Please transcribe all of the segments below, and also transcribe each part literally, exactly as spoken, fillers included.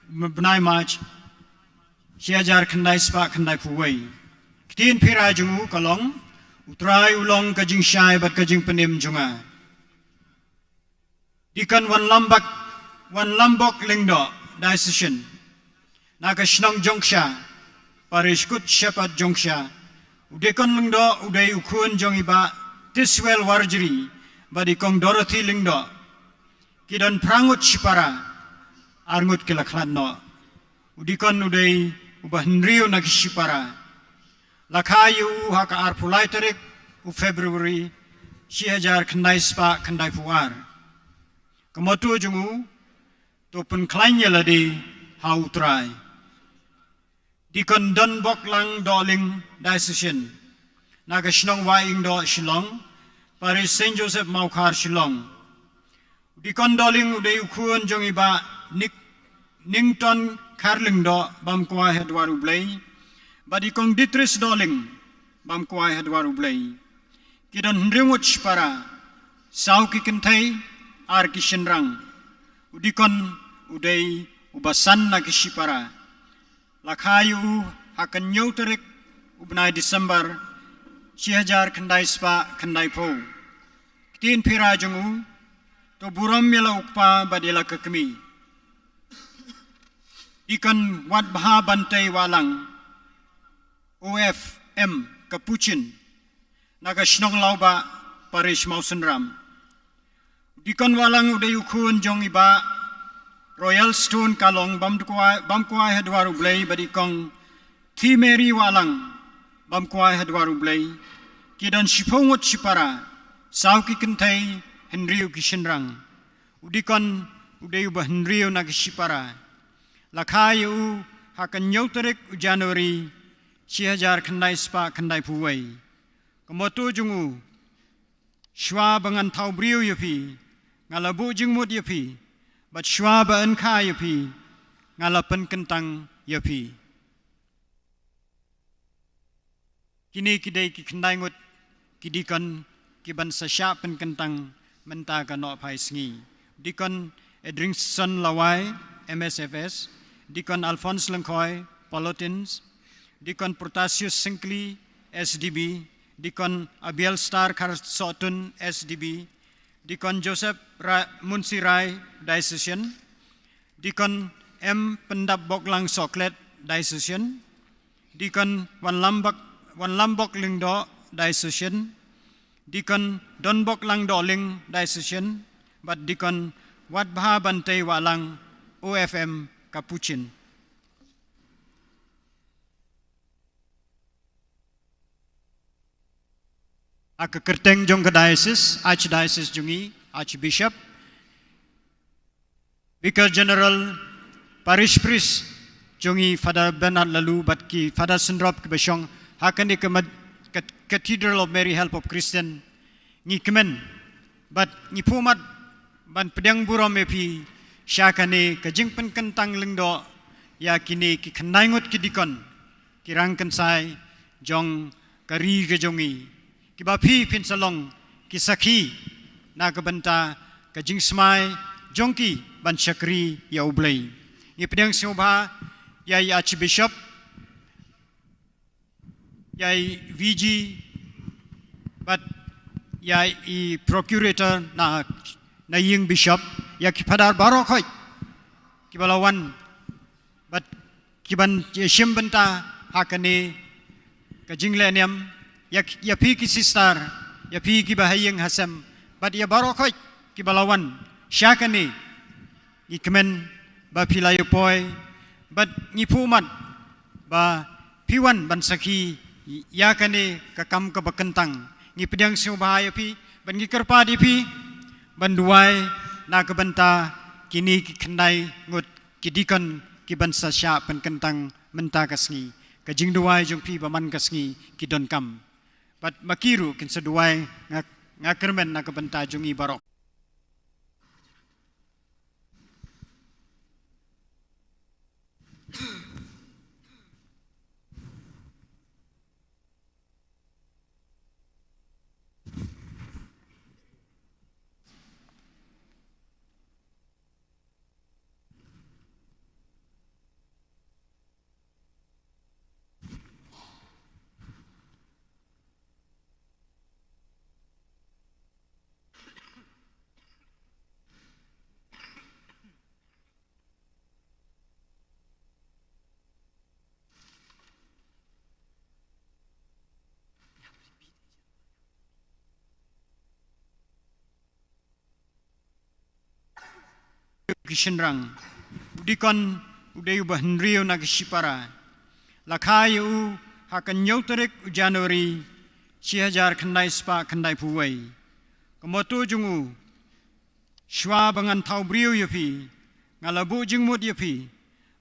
bnai March, shi hajar khyndai spah khyndai phew wei. Ktien phi ra jong u ka long, U Trai u long ka jingshai bad ka jingpynim jong nga. Deacon Wanlambok, Wanlambok Lyngdoh, Diocesan, na ka shnong Jongksha, Parish Good Shepherd Jongksha. U Deacon Lyngdoh u dei u khun jong i Bah Tiswell Warjri bad i Kong Dorothy Lyngdoh. Ki don phra ngut shipara, ar ngut ki la khlad noh. U Deacon u dei uba hynriew na ki shipara. La kha ïa u ha ka arphew lai tarik u February, shi hajar khyndai spah khyndai phew ar. Ka motto jong u, to pynkhlaiñ ïa lade ha U Trai. Deacon Donboklang Dohling, Diocesan, na ka shnong Wahingdoh, Shillong, Parish Saint Joseph Mawkhar, Shillong. Deacon Dohling u dei u khun jong i Bah Nik-, Nington Kharlyngdoh, bam kwai ha dwar U Blei, bad i Kong Ditris Dohling, bam kwai ha dwar U Blei. Ki don hynriew ngut shipara, saw ki kynthei, ar ki shynrang. U Deacon u dei uba san na ki shipara. La kha ïa u ha ka hynñiew tarik u bnai December, shi hajar khyndai spah khyndai phew. Ktien phi ra jong u, to burom ïa la u kpa bad ïa la ka kmie. Deacon Watbha Bantei Wahlang, O F M, Capuchin, na ka shnong Lawbah, Parish Mawsynram. Deacon Wahlang u dei u khun jong i Bah Royal Stone Kalong, bam kwai, bam kwai ha dwar U Blei, bad i Kong Thi Mary Wahlang, bam kwai ha dwar U Blei. Ki don shiphew ngut shipara, saw ki kynthei, hynriew ki shynrang. U Deacon u dei uba hynriew na ki shipara. La kha ïa u ha ka hynñiew tarik u January, shi hajar khyndai spah khyndai phew wei. Ka motto jong u, shuwa ba ngan thaw briew ïa phi, nga la buh jingmut ïa phi, bad shuwa ba yn kha ïa phi, nga la pynkyntang ïa phi. Kine ki dei ki khyndai ngut ki deacon ki ban sa shah pynkyntang mynta ka nohphai sngi. Deacon Edringson Lawai, M S F S, Deacon Alphonse Lyngkhoi, Palatines, Deacon Protasius Syngkli, S D B, Deacon Abiel Star Kharsohtun, S D B, Deacon Joseph Ra-, Munsirai, Diocesan, Deacon M Pyndapboklang Sohkhlet, Diocesan, Deacon Wanlambok, Wanlambok Lyngdoh, Diocesan, Deacon Donboklang Dohling, Diocesan, bad Deacon Watbha Bantei Wahlang, O F M, Capuchin. Ha ka kyrteng jong ka diocese, archdiocese jong ngi, archbishop, vicar general, parish priest jong ngi, Father Bernard Laloo, bad ki father synrop kiba shong ha kane ka mad-, ka Cathedral of Mary Help of Christian, ngi kmen bad ngi pyrkhat ban pdiang burom ïa phi sha kane ka jingpynkyntang lyngdoh ïa kine ki khyndai ngut ki deacon, ki rangkynsai jong ka ri ka jong ngi, kiba phi phin sa long ki sakhi na ka bynta ka jingsmai jong ki ban shakri ïa U Blei. Ngi pdiang sngewbha ïa i archbishop, ïa i V G, bad ïa i procurator na, na ïing bishop, ïa ki phadar baroh khoit kiba la wan bad ki ban shim bynta ha kane ka jingleh niam, ïa, ïa phi ki sister, ïa phi kiba ha ïing ha sem, bad ïa baroh khoit kiba la wan sha kane. Ngi kmen ba phi la ïoh poi bad ngi pyrkhat ba phi wan ban sakhi ïa kane ka kam kaba kyntang. Ngi pdiang sngewbha ïa phi bad ngi kyrpad ïa phi ban duwai na ka bynta kine ki khyndai ngut ki deacon ki ban sa shah pynkyntang mynta ka sngi. Ka jingduwai jong phi ba man ka sngi ki donkam. Bad ma ki ruh kin sa duwai, nga, nga kyrmen na ka bynta jong ngi baroh. ki shynrang. U dikon u dei uba hynriew na ki shipara. La kha ïa u ha ka hynñiew tarik u January shi hajar khyndai spah khyndai phew wei. Ka motto jong u: Shuwa ba ngan thaw briew ïa phi, nga la buh jingmut ïa phi,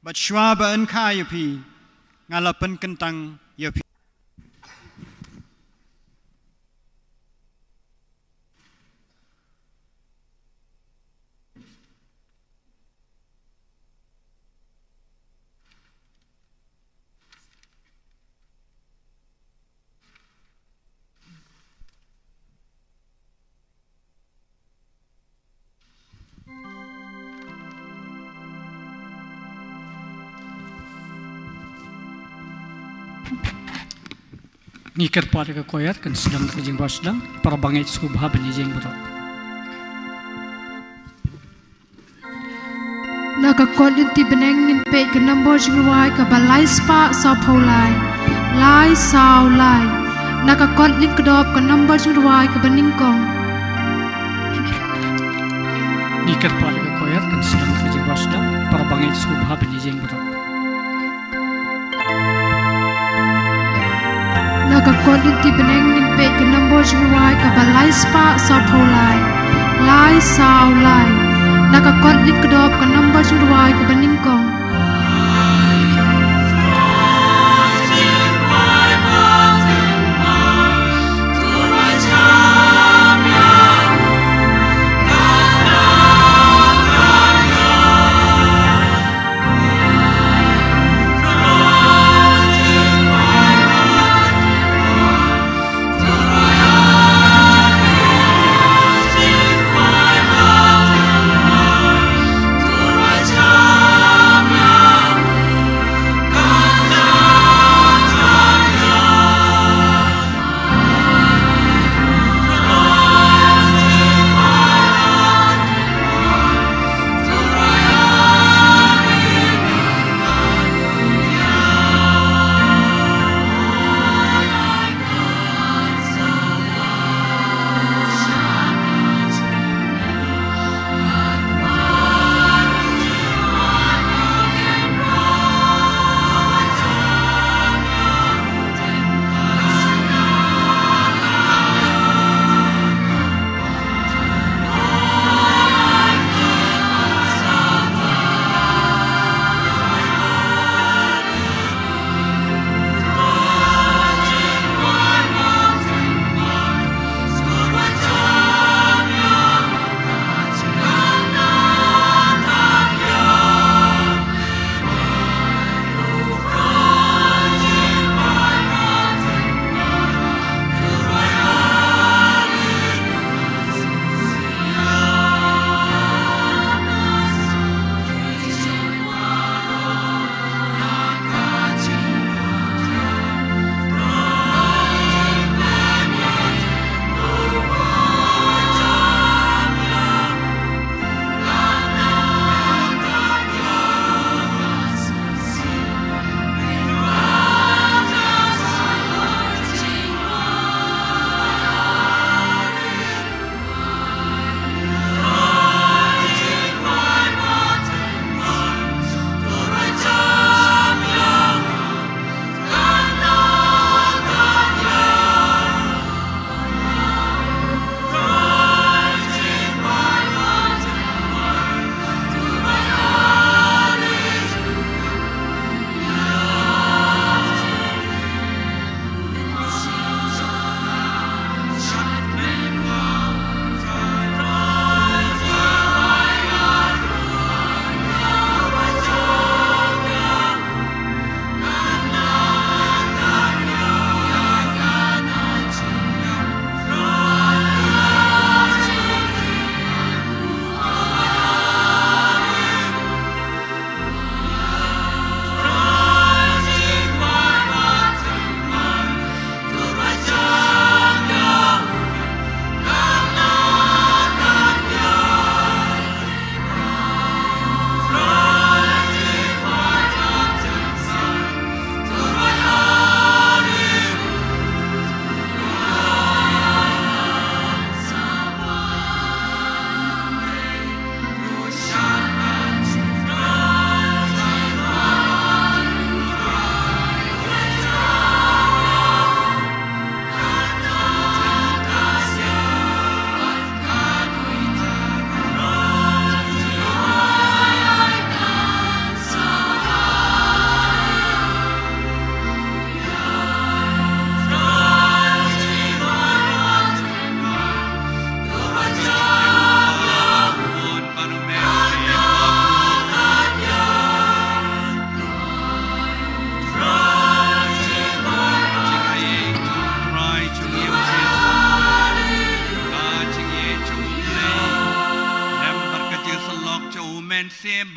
bad shuwa ba yn kha ïa phi, nga la pynkyntang ïa phi. Ngi kyrpad ïa ka choir kan sdang ka jingbha sdang, para bangeit sngewbha ban ïa jingbaroh. Na ka kot lynti bneng ngin peit ka nombor jingrwai kaba lai spah saw phew lai, lai saw lai. Na ka kot lyngkdop ka nombor jingrwai kaba nyngkong. Ngi kyrpad ïa ka choir kan sdang ka jingbha sdang, para bangeit sngewbha ban ïa jingbaroh. Na ka kot lynti bneng ngin peit ka nombor jingrwai kaba lai spah saw phew lai, lai saw lai. Na ka kot lyngkdop ka nombor jingrwai kaba nyngkong.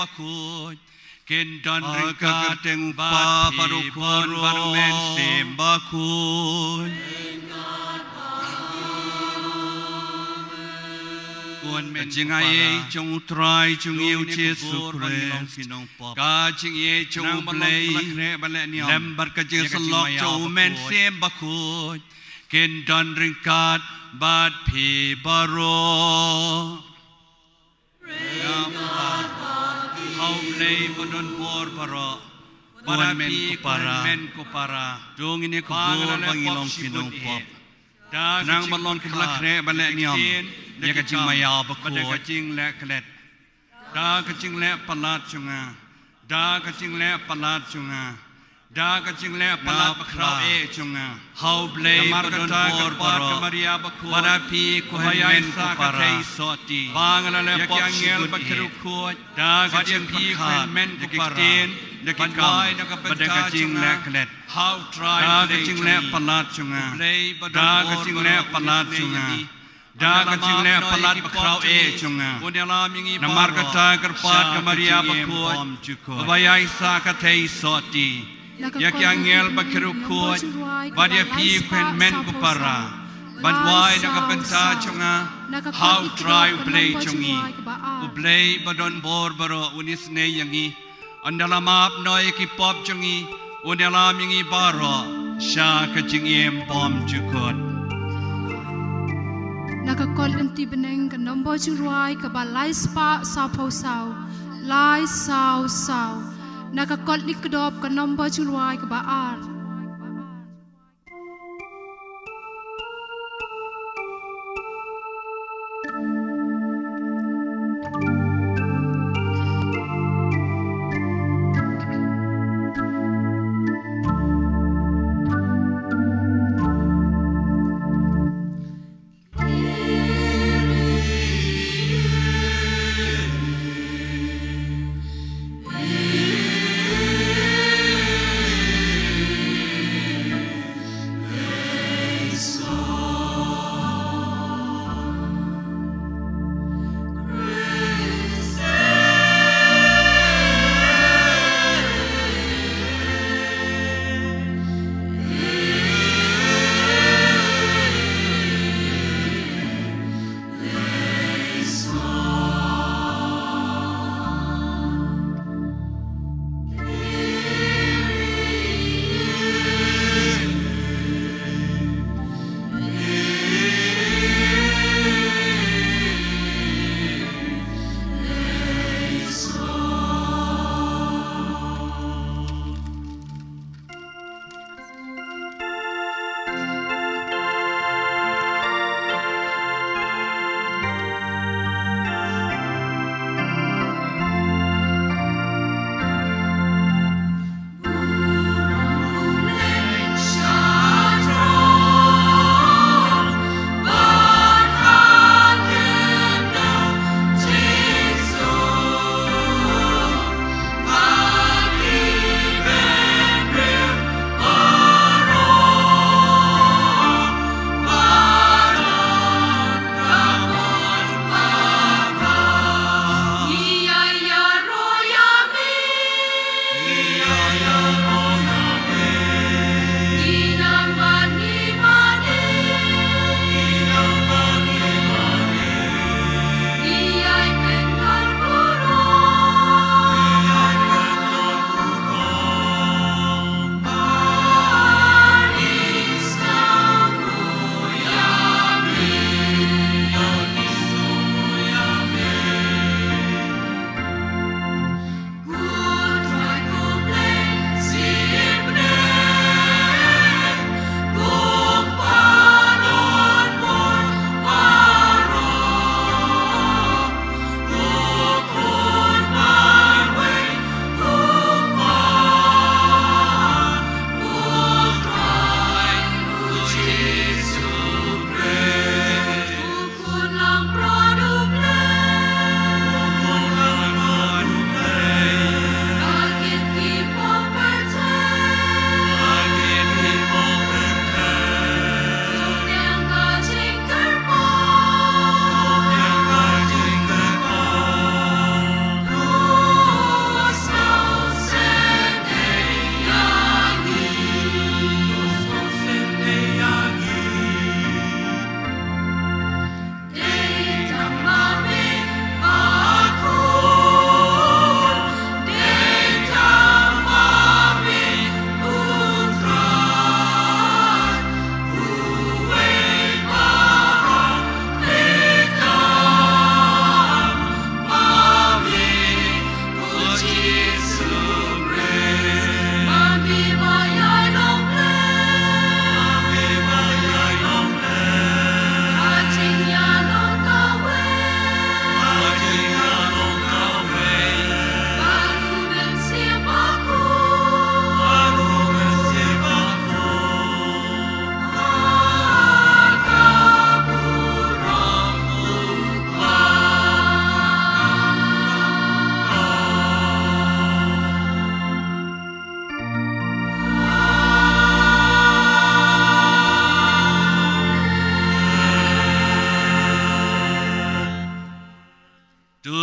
Bakhuid. Kin don ryngkat bad phi baroh, bad u Mynsiem Bakhuid. Ka jingaiei jong U Trai jong ngi U Jisu Khrist, ka jingïeit jong U Blei, lem bad ka jingïasyllok jong U Mynsiem Bakhuid, kin don ryngkat bad phi baroh. Ha U Blei badonbor baroh, bad ha phi ko hynmen ko para. To ngin ïa khublei ba ngi long ki nongpop. Khnang ban long kiba la khreh ban leh niam ïa ka jingmaïa bakhuid. Da ka jingleh klet, da ka jingleh palat jong nga, da ka jingleh palat jong nga, da ka jingleh palat bakhraw eh jong nga. Ha U Blei badonbor baroh, bad ha phi ko hynmen ko para, ba nga la leh pop shibun eh. Da ka jingpyrkhat, da ki ktien, da ki kam, bad da ka jingleh klet, da ka jingleh palat jong nga, da ka jingleh palat jong nga, da ka jingleh palat bakhraw eh jong nga. Namar kata kyrpad ka Maria bakhuid, ba ïaisah ka thei sotti ïa ki angel ba kyrkhu, bad ïa phi ko hynmen ko para, ban wai na ka bynta jong nga ha U Trai U Blei jong ngi. U Blei badonbor baroh un isynei ïa ngi. Un da la map noh ïa ki pop jong ngi, un ïalam ïa ngi baroh sha ka jingim bymjukut. Na ka kot lynti bneng ka nombor jingrwai kaba lai spah sawphew saw, lai saw saw. Na ka kot lynti kdop ka nombor jingrwai kaba ar.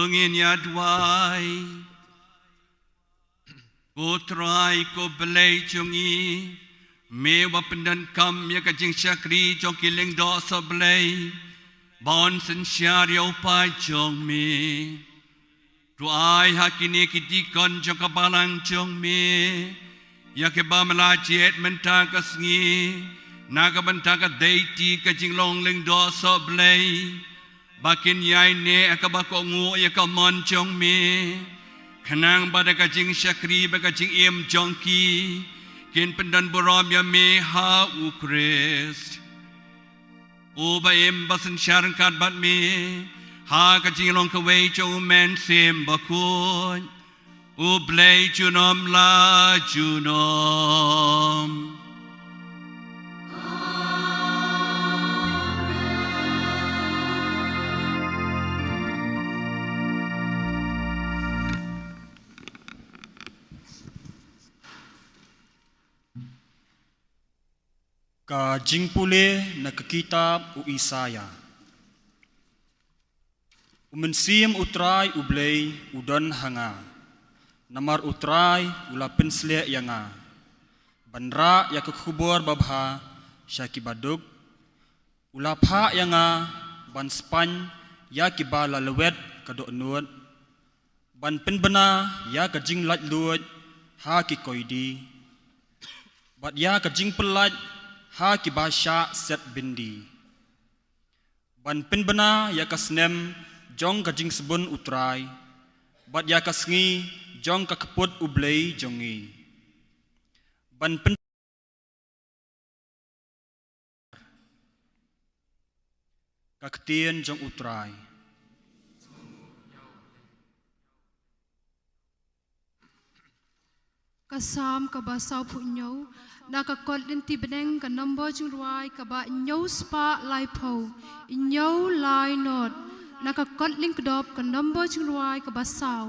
Ngin ïa duwai. Ko Trai, ko Blei jong ngi, me uba pyndonkam ïa ka jingshakri jong ki lyngdoh sohblei, ba yn synshar ïa u paid jong me. To ai ha kine ki dikon jong ka balang jong me, ïa kiba me la jied mynta ka sngi, na ka bynta ka dei ti ka jinglong lyngdoh sohblei, ba kin ïaineh ha kaba kohnguh ïa ka mon jong me, khnang ba da ka jingshakri bad ka jingim jong ki, kin pyndon burom ïa me ha u Khrist. Uba im ba synshar ryngkat bad me, ha ka jinglong kawei jong u Mynsiem Bakhuid, U Blei junom la junom. Ka jingpule na ka kitab u Isaïah. U Mynsiem u Trai U Blei u don ha nga, namar u Trai u la pynsleh ïa nga ban rah ïa ka khubor babha sha kiba duk. U la phah ïa nga ban spaiñ ïa kiba la lwet ka dohnud, ban pynbna ïa ka jinglaitluid ha ki koidi, bad ïa ka jingpyllait ha kiba shah set byndi, ban pynbna ïa ka snem jong ka jingsbun u Trai, bad ïa ka sngi jong ka kput U Blei jong ngi, ban pyn Ka ktien jong u Trai. Ka Salm kaba sawphew hynñiew, na ka kot lynti bneng, ka nombor jingrwai kaba hynñiew spah laiphew, hynñiew lai nod, na ka kot lyngkdop, ka nombor jingrwai kaba saw.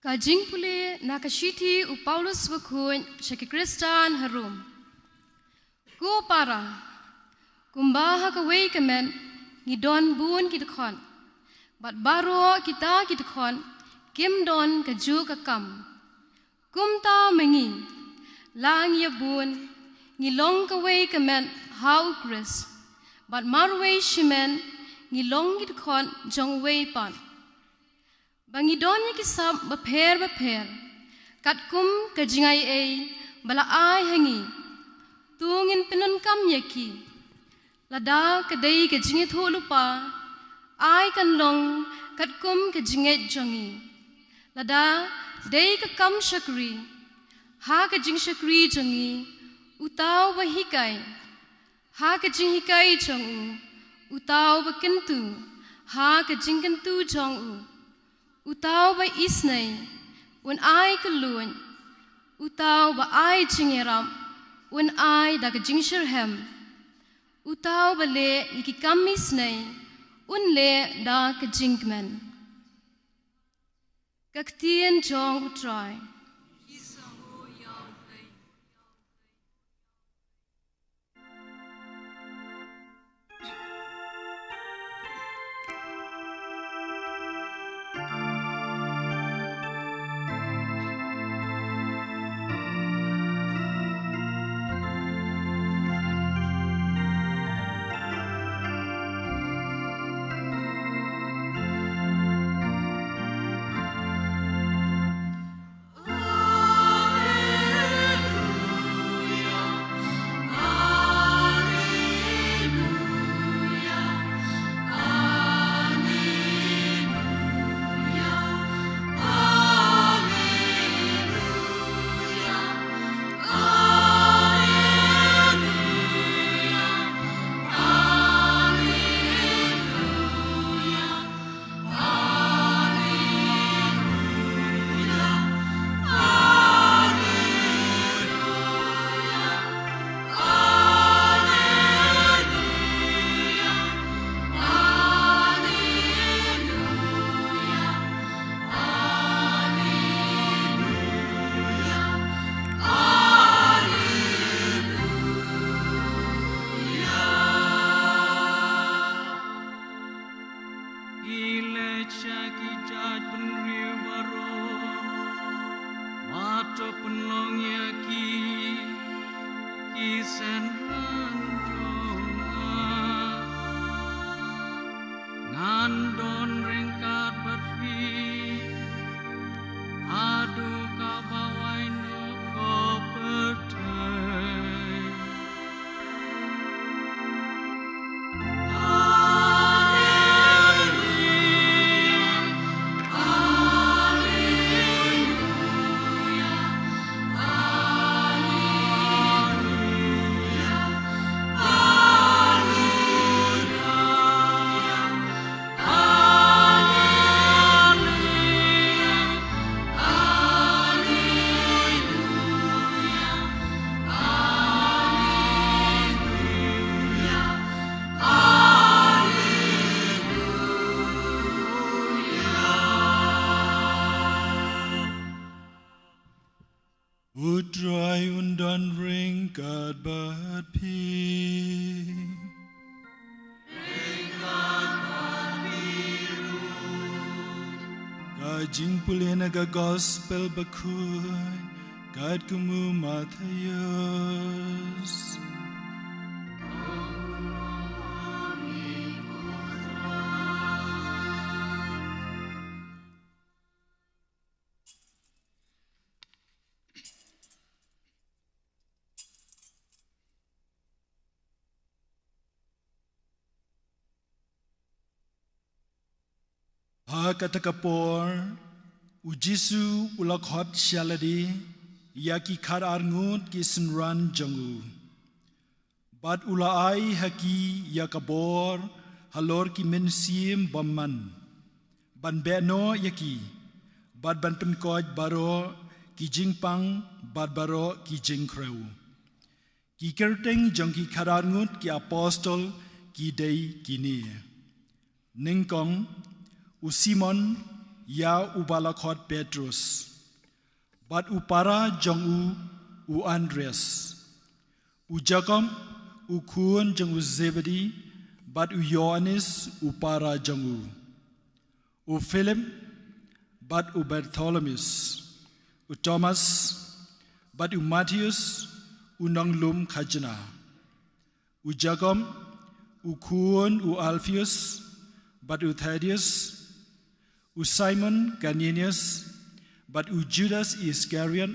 Ka jingpule na ka shithi u Paulus bakhuid sha ki Khristan ha Rom. Ko para, kumba ha kawei ka met ngi don bun ki dkhot, bad baroh kita ki dkhot kim don kajuh ka kam. Kumta ma ngi, la ngi ïa bun, ngi long kawei ka met ha u Khrist, bad marwei shimet ngi long ki dkhot jong uwei pat. Ba ngi don ïa ki sap bapher bapher, katkum ka jingai ei ba la ai ha ngi, to ngin pyndonkam ïa ki. Lada ka dei ka jingïathuh lypa, ai kan long katkum ka jingngeit jong ngi. Lada dei ka kam shakri, ha ka jingshakri jong ngi, uta uba hikai, ha ka jinghikai jong u, uta uba kyntu, ha ka jingkyntu jong u, uta uba isnei, un ai kylluid, uta uba ai jingïarap, un ai da ka jingshitrhem, uta uba leh ïa ki kam isnei, un leh da ka jingkmen. Ka ktien jong u Trai. Ki leit sha ki jaitbynriew baroh, bad to pynlong ïa ki ki synran jong nga. Ngan don ryngkat bad phi haduh kaba wai noh ko pyrthei. U Trai un don ryngkat bad phi. Ka jingpule na ka Gospel bakhuid katkum u Mathaios. Ha kata ka por, u Jisu u la khot sha lade ïa ki khatar ngut ki synran jong u. Bad u la ai ha ki ïa ka bor halor ki mynsiem bymman, ban beh noh ïa ki, bad ban pynkoit baroh ki jingpang bad baroh ki jingkhrew. Ki kyrteng jong ki khatar ngut ki apostol ki dei kine: nyngkong, u Simon, ïa u ba la khot Petrus, bad u para jong u, u Andreas, u Jakob, u khun jong u Zebedi, bad u Ïoannis, u para jong u, u Philip, bad u Bartholomeus, u Thomas, bad u Mathaios, u nonglum khajna, u Jakob, u khun u Alphaeus, bad u Thaddaeus, u Simon Kananias, bad u Judas Iskariot,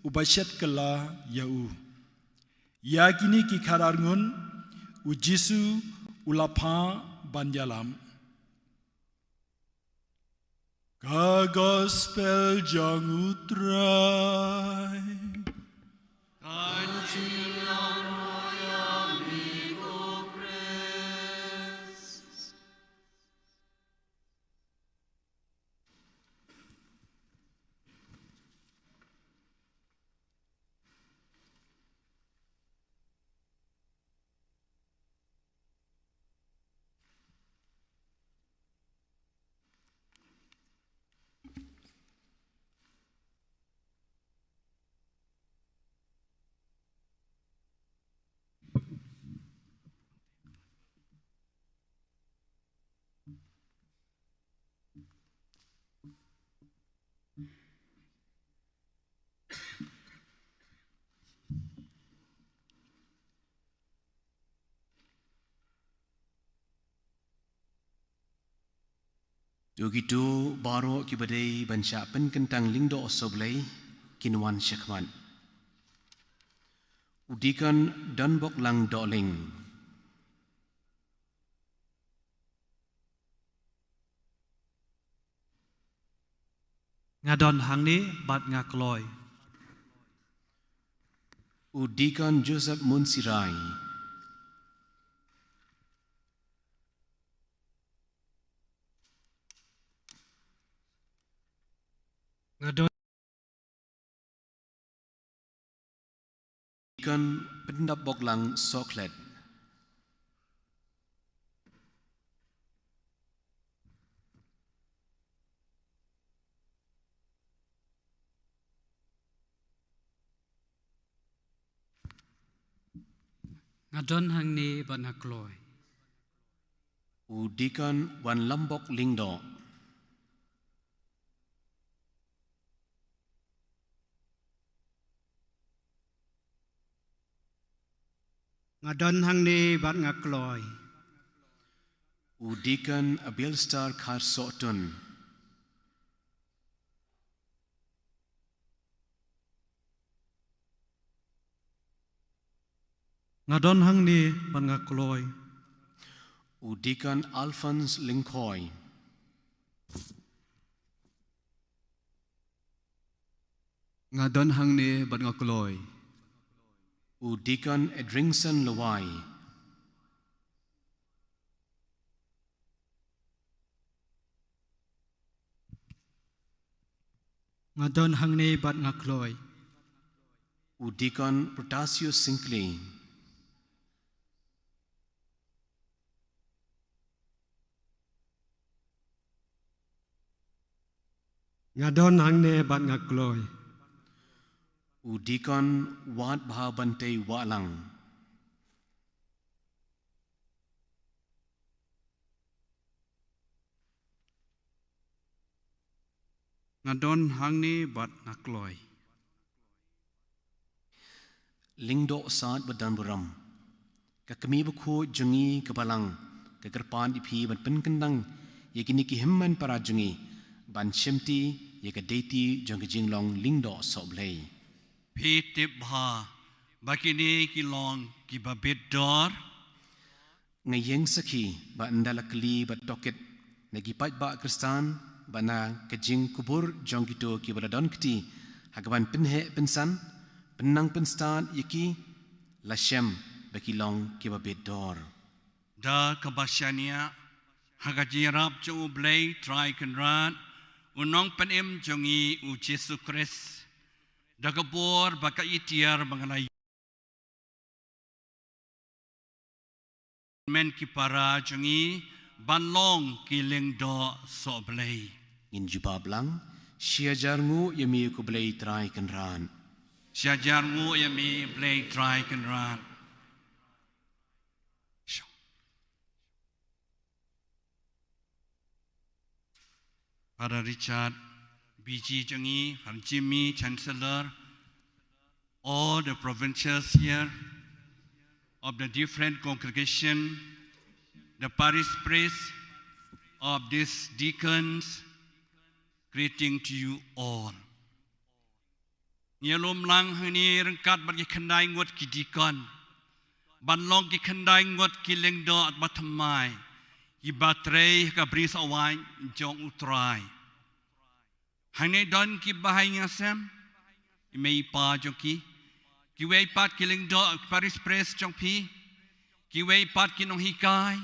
u ba shet kylla ïa u. Ïa kine ki khadar ngut u Jisu u la phah ban ïalam. Ka Gospel jong u Trai. To kito baroh kiba dei ban shah pynkyntang Lyngdoh Sohblei kin wan shakhmat. U Deacon Donboklang Dohling. Nga don hangne bad nga kloi. U Deacon Joseph Munsirai. Nga don Deacon Pyndapboklang Sohkhlet. Nga don hangne bad nga kloi. U Deacon Wanlambok Lyngdoh. Nga don hangne bad nga kloi. U Deacon Abilstar Kharsohtun. Nga don hangne bad nga kloi. U Deacon Alphonse Lyngkhoi. Nga don hangne bad nga kloi. U Deacon Edringson Lawai. Nga don hangne bad nga kloi. U Deacon Protasius Syngkli. Nga don hangne bad nga kloi. U Deacon Watbhabantei Wahlang. Nga don hangne bad nga kloi. Lyngdoh Said bad Donburom. Ka kmie bakhuid jong ngi ka Balang ka kyrpad ïa phi ban pynkyndang ïa kine ki hynmen para jong ngi ban shimti ïa ka deiti jong ka jinglong Lyngdoh Sohblei. Phi tip bha ba kine ki long kiba bit dor. Nga ïeng sakhi ba ynda la kylli bad tohkit na ki paidbah Khristan bad na ka jingkubur jong kito kiba la don kti ha kaban pynheh pynsan, pynnang pynstad ïa ki, la shem ba ki long kiba bit dor. Da kaba shaniah ha ka jingïarap jong U Blei Trai Kynrad, U Nongpynim jong ngi U Jisu Khrist, da ka bor ba ka itiar ba nga la men ki para jong ngi ban long ki Lyngdoh Sohblei. Ngin jubab lang. Shi hajar nguh ïa me ko Blei Trai Kynrad. Shi hajar nguh ïa me Blei Trai Kynrad. Father Richard B G jong ngi, Father Jimmy, Chancellor, all the provincials here, of the different congregation, the parish priest, of these deacons, greeting to you all. Ngi lum lang hangne ryngkat bad ki khyndai ngut ki deacon, ban long ki khyndai ngut ki lyngdoh ba thymmai, kiba trei ha ka bri sawaiñ jong U Trai. Hangne don ki bahaïing hasem, i mei i pa jong ki, kiwei pat ki lyngdoh parish priest jong phi, kiwei pat ki nonghikai,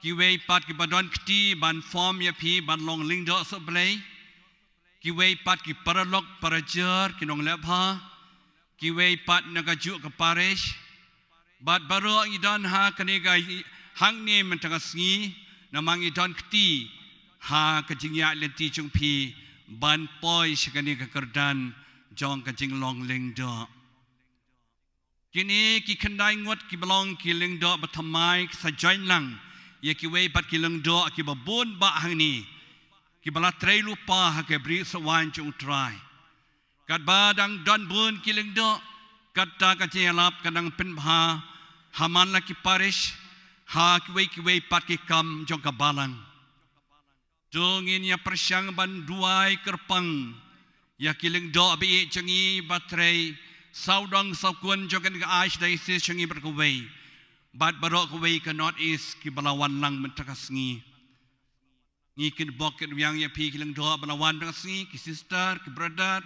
kiwei pat kiba don kti ban form ïa phi ban long lyngdoh sohblei, kiwei pat ki paralok parajor, ki nongleh bha, kiwei pat na kajuh ka parish, bad baroh ngi don ha kane ka, hangne mynta ka sngi, namar ngi don kti ha ka jingïaid lynti jong phi ban poi sha kane ka kyrdan jong ka jinglong lyngdoh. Kine ki khyndai ngut kiba long ki lyngdoh ba thymmai ki sa join lang ïa kiwei pat ki lyngdoh kiba bun bah hangne, kiba la trei lypa ha ka bri sawaiñ jong U Trai. Katba dang don bun ki lyngdoh, kata ka jingïalap ka dang pynbha ha man la ki parish, ha kiwei kiwei pat ki kam jong ka balang. To ngin ïa pyrshang ban duwai kyrpang ïa ki lyngdoh ba ïeit jong ngi ba trei sawdong sawkun jong kane ka Archdiocese jong ngi bad kawei, bad baroh kawei ka North East kiba la wan lang mynta ka sngi. Ngi kynbok kynriang ïa phi ki lyngdoh ba la wan mynta ka sngi, ki sister, ki brother,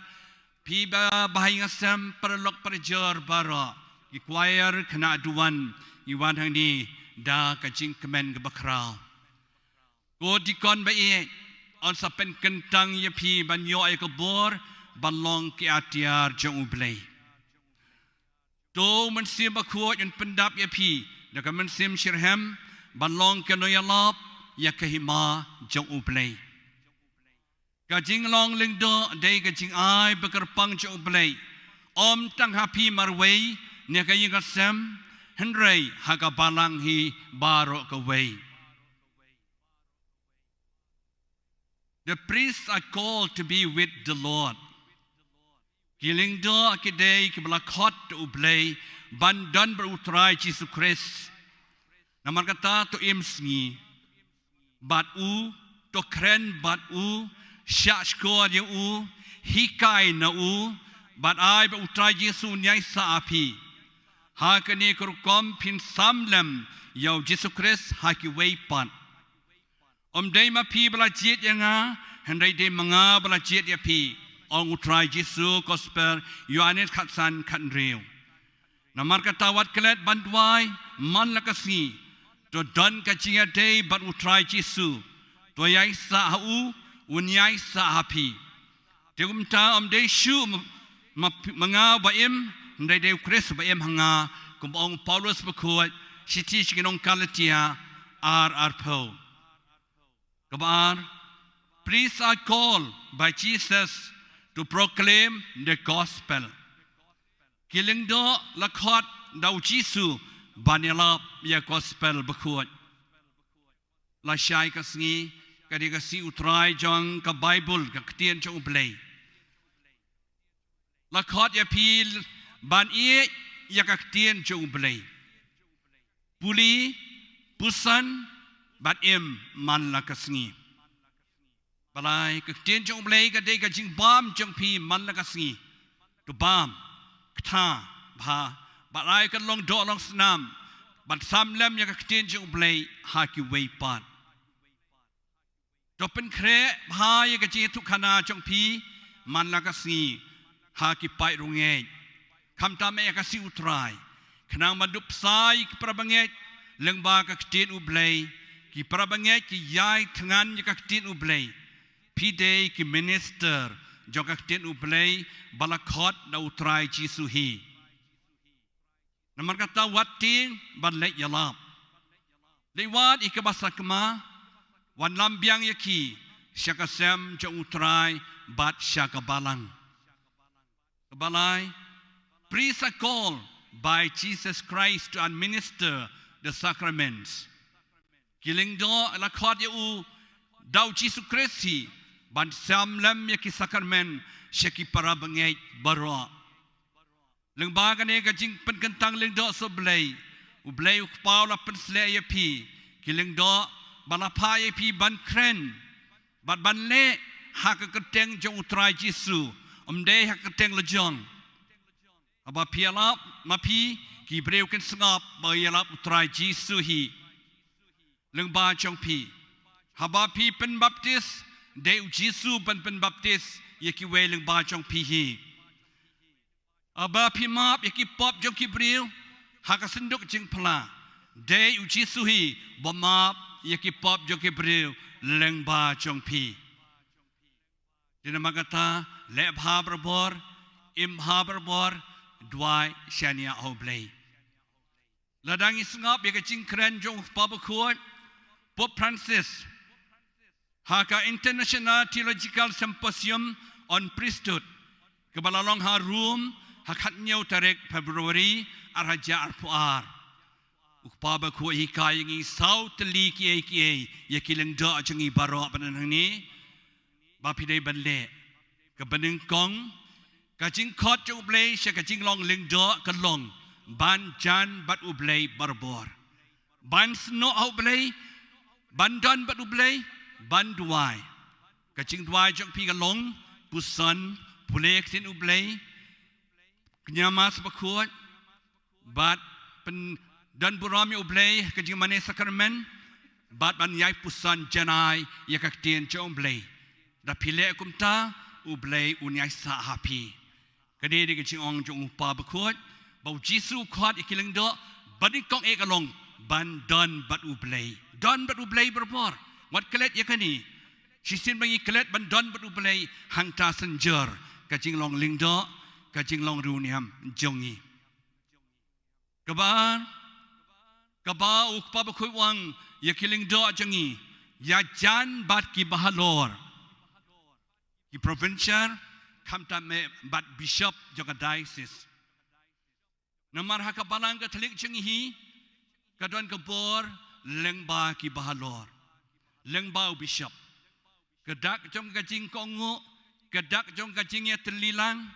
phi ba bahaïing hasem, paralok parajor baroh, ki choir, khynnah duwan, ngi wan hangne da ka jingkmen kaba khraw. Ko deacon ba ïeit, yn sa pynkyntang ïa phi ban ïoh ïa ka bor ban long ki atiar jong U Blei. To U Mynsiem Bakhuid un pyndap ïa phi da ka mynsiem shitrhem ban long ki nongïalap ïa ka hima jong U Blei. Ka jinglong lyngdoh dei ka jingai ba kyrpang jong U Blei, ym tang ha phi marwei ne ka ïing ka sem, hynrei ha ka balang hi baroh kawei. The priests are called to be with the Lord. Ki lyngdoh ki dei kiba la khot da U Blei ban don bad U Trai Jisu Khrist. Namar kata to im sngi bad u, to kren bad u, shah shkor ïa u, hikai na u, bad ai ba U Trai Jisu un ïaisah ha phi. Ha kane ka rukom phin sam lem ïa U Jisu Khrist ha kiwei pat. Ym dei ma phi ba la jied ïa nga, hynrei dei ma nga ba la jied ïa phi, ong U Trai Jisu, Gospel Ïoannis khatsan khathynriew. Namar kata wat klet ban duwai man la ka sngi, to don ka jingïadei bad U Trai Jisu, to ïaisah ha u, un ïaisah ha phi. Te kumta ym dei shuh ma, ma, ma nga ba im, hynrei dei U Khrist ba im ha nga, kumba ong Paulus Bakhuid, shithi sha ki nong Galatia, ar arphew. Kaba ar, priests are called by Jesus to proclaim the gospel. Ki lyngdoh la khot da U Jisu ban ïalap ïa ka Gospel Bakhuid. Lashai ka sngi, ka dei ka sngi U Trai jong ka Baibl, ka ktien jong U Blei. La khot ïa phi ban ïeit ïa ka ktien jong U Blei. Pule, puson, bad im man la ka sngi. Balei? Ka ktien jong U Blei ka dei ka jingbam jong phi man la ka sngi. To bam, kta bha, bad ai ka long doh long snam, bad sam lem ïa ka ktien jong U Blei ha kiwei pat. To pynkhreh bha ïa ka jingïathuhkhana jong phi man la ka sngi ha ki paid riewngeit, khamtam ïa ka sngi U Trai, khnang ban dup sa ïa ki parabangeit lyngba ka ktien U Blei. Ki parabangeit ki ïai thngan ïa ka ktien U Blei. Phi dei ki minister jong ka ktien U Blei ba la khot da U Trai Jisu hi. Namar kata wat tieng ban leit ïalap. Leit wad ïa kiba sakma, wanlam biang ïa ki, sha ka sem jong U Trai bad sha ka balang. Kaba lai, priests are called by Jesus Christ to administer the sacraments. Ki lyngdoh la khot ïa u da u Jisu Khrist hi ban sam lem ïa ki sakramen sha ki para bangeit baroh. Lyngba kane ka jingpynkyntang lyngdoh sha U Blei, U Blei U Kpa u la pynshlur ïa phi ki lyngdoh, ba la phah ïa phi ban kren bad ban leh ha ka kyrteng jong U Trai Jisu, ym dei ha ka kyrteng la jong. Haba phi ïalap ma phi, ki briew kin sngap ba ïalap U Trai Jisu hi lyngba jong phi. Haba phi pynbaptis, dei U Jisu ban pynbaptis ïa kiwei lyngba jong phi hi. Haba phi map ïa ki pop jong ki briew ha ka synduk jingphla, dei U Jisu hi ba map ïa ki pop jong ki briew lyngba jong phi. Te namar kata, leh bha barabor, im bha barabor, duwai shaniah ha U Blei. Lada ngi sngap ïa ka jingkren jong U Kpa Bakhuid, Pope Francis, ha ka International Theological Symposium on Priesthood, kaba la long ha Rome ha ka khathynñiew tarik February ar hajar arphew ar. U Kpa Bakhuid u hikai ïa ngi saw tylli kiei kiei ïa ki lyngdoh jong ngi baroh ba don hangne, ba phi dei ban leh. Kaba nyngkong, ka jingkhot jong U Blei sha ka jinglong lyngdoh ka long ban jan bad U Blei barabor, ban snoh ha U Blei, ban don bad U Blei, ban duwai. Ka jingduwai jong phi ka long, puson, pule ktien U Blei, kñia Mass Bakhuid, bad pyndon burom ïa U Blei ha ka jingmane sakramen, bad ban ïai puson janai ïa ka ktien jong U Blei. Da phi leh kumta, U Blei un ïai sah ha phi. Kane dei ka jingong jong U Kpa Bakhuid, ba U Jisu u khot ïa ki lyngdoh, ba nyngkong eh ka long ban don bad U Blei. Don bad U Blei barabor. Wat klet ïa kane. Shisien ba ngi klet ban don bad U Blei, hangta synjor ka jinglong lyngdoh, ka jinglong riewniam jong ngi. Kaba ar, kaba U Kpa Bakhuid u ong ïa ki lyngdoh jong ngi, ïajan bad kiba halor, ki provincial, khamtam eh bad bishop jong ka diocese. Namar ha ka Balang Katholik jong ngi hi, ka don ka bor lyngba kiba halor, lyngba u bishop. Ka dak jong ka jingkohnguh, ka dak jong ka jingïatylli lang,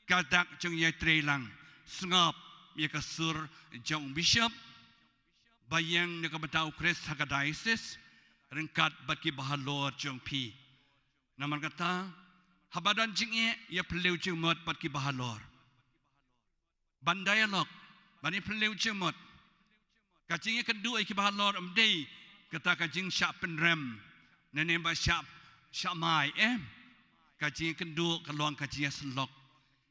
ka dak jong ïatrei lang. Sngap ïa ka sur jong u bishop ba ïeng na ka bynta U Khrist ha ka diocese, ryngkat bad kiba halor jong phi. Namar kata, haba don jingeh, ïa phylliew jingmut bad kiba halor. Ban dialogue, ban ïa phylliew jingmut. Ka jingïakynduh ïa kiba halor ym dei kata ka jingshah pynrem, ne ne ba shah, shah mai, eh. Ka jingïakynduh ka long ka jingïasyllok.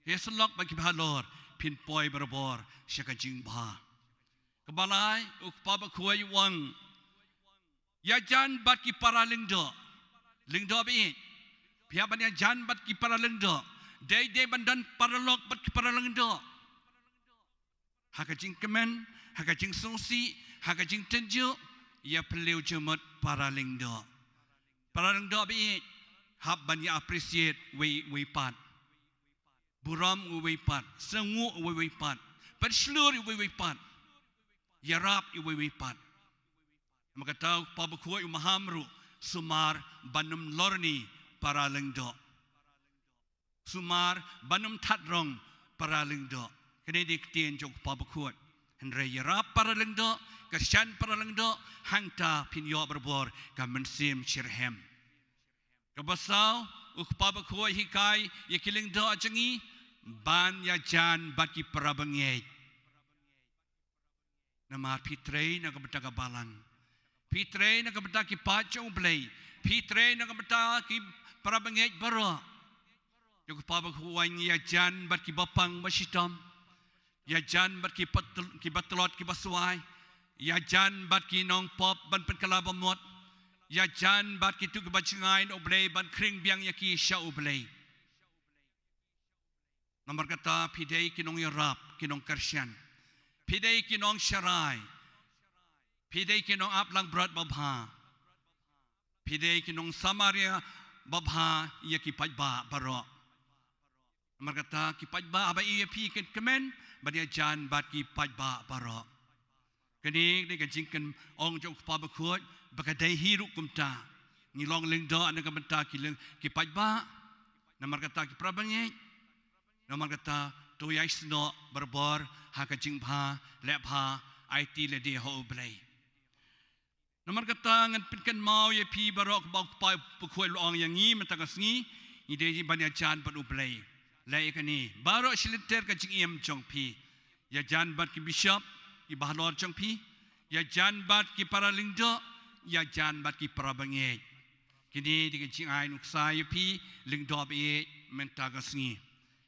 Ïasyllok bad kiba halor, phin poi barabor sha ka jingbha. Kaba lai, U Kpa Bakhuid u ong, ïajan bad ki para lyngdoh. Lyngdoh ba ïeit, phi hap ban ïajan bad ki para lyngdoh. Dei dei ban don paralok bad ki para lyngdoh. Ha ka jingkmen, ha ka jingsngewsih, ha ka jingtynjuh, ïa phylliew jingmut para lyngdoh. Para lyngdoh ba ïeit, hap ban ïa appreciate uwei uwei pat. Burom uwei uwei pat, sngewnguh uwei uwei pat, pynshlur uwei uwei pat, ïarap uwei uwei pat. Namar kata U Kpa Bakhuid u maham ruh, sumar ban ym lorni para lyngdoh. Sumar ban ym thad rong para lyngdoh. Kane dei ktien jong U Kpa Bakhuid. Hynrei ïarap para lyngdoh, kyrshan para lyngdoh, hangta phin ïoh barabor ka mynsiem shitrhem. Kaba saw, U Kpa Bakhuid u hikai ïa ki lyngdoh jong ngi ban ïajan bad ki para bangeit. Namar phi trei na ka bynta ka balang. Phi trei na ka bynta ki paid jong U Blei. Phi trei na ka bynta ki para bangeit baroh. Te U Kpa Bakhuid u ong ïajan bad kiba pang ba shitom. Ïajan bad ki pat-, kiba tlot kiba swai. Ïajan bad ki nongpop ban pynkylla ba mut. Ïajan bad kito kiba jngai na U Blei ban khring biang ïa ki sha U Blei. Namar kata phi dei ki nongïarap, ki nongkyrshan. Phi dei ki nongsharai. Phi dei ki nongap langbrot babha. Phi dei ki nong Samaria babha ïa ki paidbah baroh. Namar kata ki paidbah haba ïohi ïa phi kin kmen ban ïajan bad ki paidbah baroh. Kane ka dei ka jingkhot ong jong u Kpa Bakhuid ba ka dei hi ruh kumta. Ngi long lyngdoh na ka bynta ki lyng, ki paidbah. Namar kata ki para bangeit. Namar kata to ïai snoh barabor ha ka jingbha, leh bha, aiti lade ha U Blei. Namar kata ngan pynkynmaw ïa phi baroh kaba u Kpa Bakhuid u la ong ïa ngi mynta ka sngi, ngi dei ban ïajan bad U Blei. Leh ïa kane, baroh shi lynter ka jingim jong phi. Ïajan bad ki bishop, ki bahalor jong phi. Ïajan bad ki para lyngdoh, ïajan bad ki para bangeit. Kine dei ka jingai nuksa ïa phi, lyngdoh baieit, mynta ka sngi.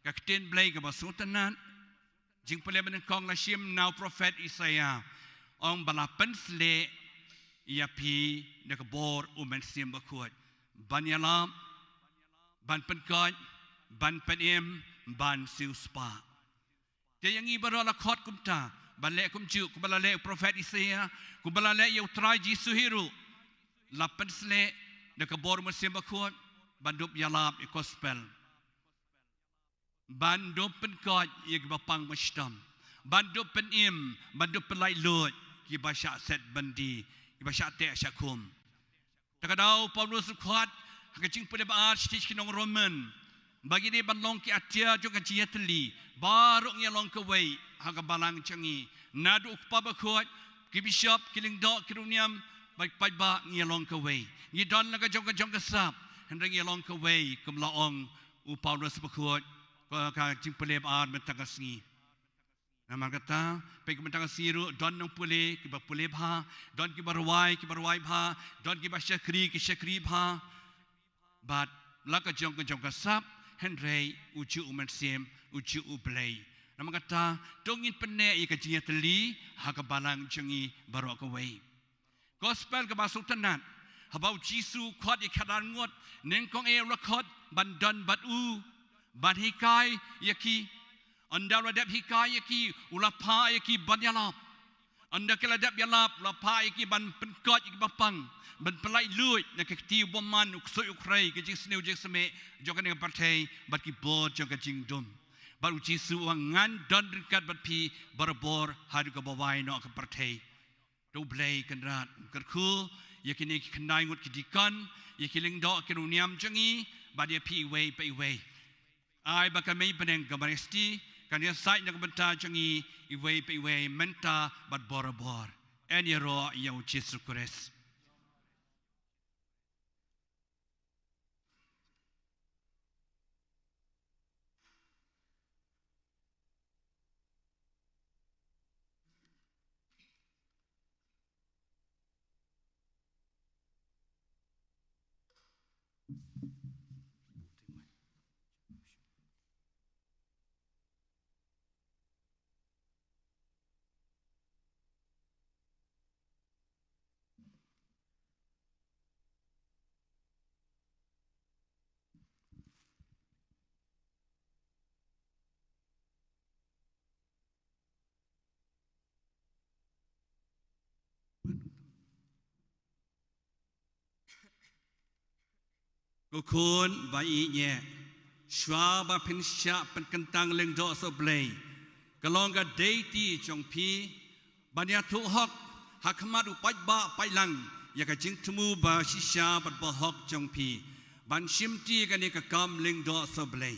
Ka ktien Blei kaba sngewtynnat. Jingpule ba nyngkong la shim na u prophet Isaiah. Ong ba la pynsleh ïa phi da ka bor u Mynsiem Bakhuid. Ban ïalap, ban pynkoit, ban pynim, ban siewspah. Te ïa ngi baroh la khot kumta, ban leh kumjuh, kumba la leh u prophet Isaiah, kumba la leh ïa u Trai Jisu hi ruh. La pynsleh da ka bor u Mynsiem Bakhuid, ban dup ïalap ïa gospel. Ban dup pynkoit ïa kiba pang ba shitom. Ban dup pynim, ban dup pynlait luid, kiba shah set byndi, kiba shah teh shah khum. Te ka daw Paulus u khot, ha ka jingpule ba ar shithi sha ki nong Roman. Ba ngi dei ban long ki atiar jong ka jingïatylli, baroh ngi ïa long kawei, ha ka balang jong ngi. Naduh u Kpa Bakhuid, ki bishop, ki lyngdoh, ki riewniam, bad paidbah ngi ïa long kawei. Ngi don la ka jong ka jong ka sap, hynrei ngi ïa long kawei, kum la ong u Paulus Bakhuid, ka, ka jingpule ba ar mynta ka sngi. Namar kata, peit mynta ka sngi ruh, don nongpule, kiba pule bha, don kiba rwai, kiba rwai bha, don kiba shakri, ki shakri bha. Bad, la ka jong ka jong ka sap, hynrei, u juh u Mynsiem, u juh U Blei. Namar kata, to ngin pynneh ïa ka jingïatylli, ha ka balang jong ngi baroh kawei. Gospel kaba sngewtynnat. Haba u Jisu u khot ïa ki khatar ngut, nyngkong eh u la khot ban don bad u, ban hikai ïa ki. Ynda u la dep hikai ïa ki, u la phah ïa ki ban ïalap. Ynda ki la dep ïalap, u la phah ïa ki ban pynkoit ïa kiba pang, ban pynlait luid na ka kti u bymman, u ksuid u khrei, ka jingsniew jingsmeh jong kane ka pyrthei, bad ki bor jong ka jingdum. Bad u Jisu u ong ngan don ryngkat bad phi barabor haduh kaba wai noh ka pyrthei. To U Blei Kynrad un kyrkhu ïa kine ki khyndai ngut ki deacon, ïa ki lyngdoh ki riewniam jong ngi, bad ïa phi iwei pa iwei. Ai ba ka mei bneng ka Maria Sti kan ïasaid na ka bynta jong ngi iwei pa iwei mynta bad borabor. Yn ïaroh ïa u Jisu Khrist. Ko khun ba ïeit, shuwa ba phin shah pynkyntang lyngdoh soh Blei, ka long ka dei ti jong phi ban ïathuh hok ha khmat u paidbah paidlang ïa ka jingthmu ba shisha bad ba hok jong phi ban shim ti kane ka kam lyngdoh soh Blei.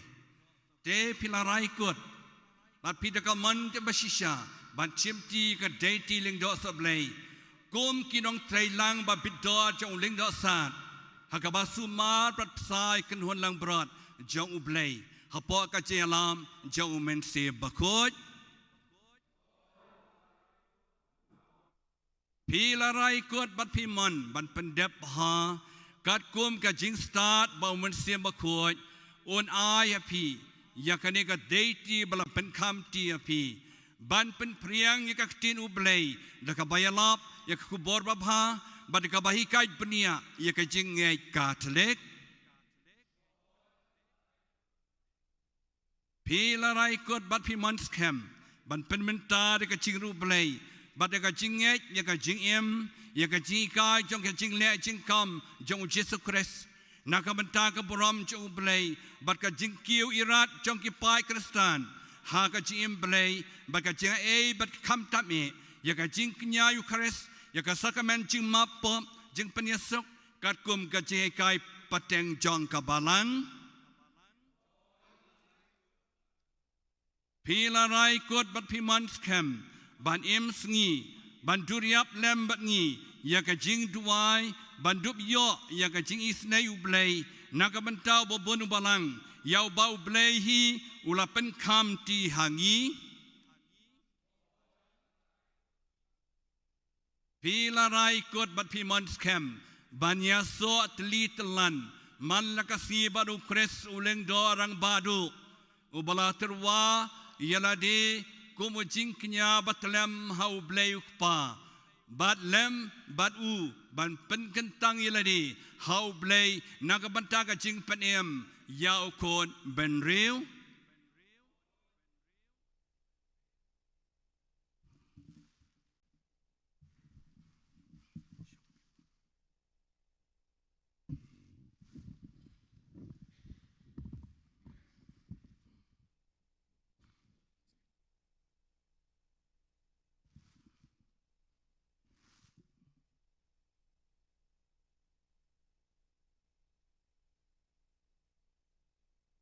Te phi la rai kut bad phi da ka mon te ba shisha ban shim ti ka dei ti lyngdoh soh Blei kum ki nongtrei lang ba bit dor jong u lyngdoh sad ha kaba sumar bad pynshai kynhun langbrot jong U Blei hapoh ka jingïalam jong u Mynsiem Bakhuid. Phi la rai kut bad phi mon ban pyndep ha katkum ka jingstad ba u Mynsiem Bakhuid un ai ha phi ïa kane ka dei ti ba la pynkham ti ha phi ban pynphriang ïa ka ktien U Blei da kaba ïalap ïa ka khubor babha bad da kaba hikai bniah ïa ka jingngeit Katholik. Phi la rai kut bad phi mon skhem ban pynmynta da ka jingïaroh Blei bad ïa ka jingngeit ïa ka jingim, ïa ka jinghikai jong ka jingleh jingkam jong U Jisu Khrist, na ka bynta ka burom jong U Blei, bad ka jingkiew irat jong ki paid Khristan ha ka jingim Blei, bad ka jingaiei bad ka kham tam eh ïa ka jingkñia Eukharist, ïa ka sakramen jingmap pop, jingpynïasuk, katkum ka jinghikai pateng jong ka Balang. Phi la rai kut bad phi mon skhem ban im sngi, ban duriap lem bad ngi ïa ka jingduwai, ban dup ïoh ïa ka jingisynei U Blei na ka bynta uba bun u Balang, ïa uba U Blei hi u la pynkham ti ha ngi. Phi la rai kut bad phi mon skhem ban ïasoh tylli tyllan man la ka sngi bad U Khrist u Lyngdoh Rangbah Duh, uba la tyrwa ïa lade kum u jingkñia bathylliem ha U Blei U Kpa, bad lem bad u ban pynkyntang ïa lade ha U Blei na ka bynta ka jingpynim ïa u Khun Bynriew.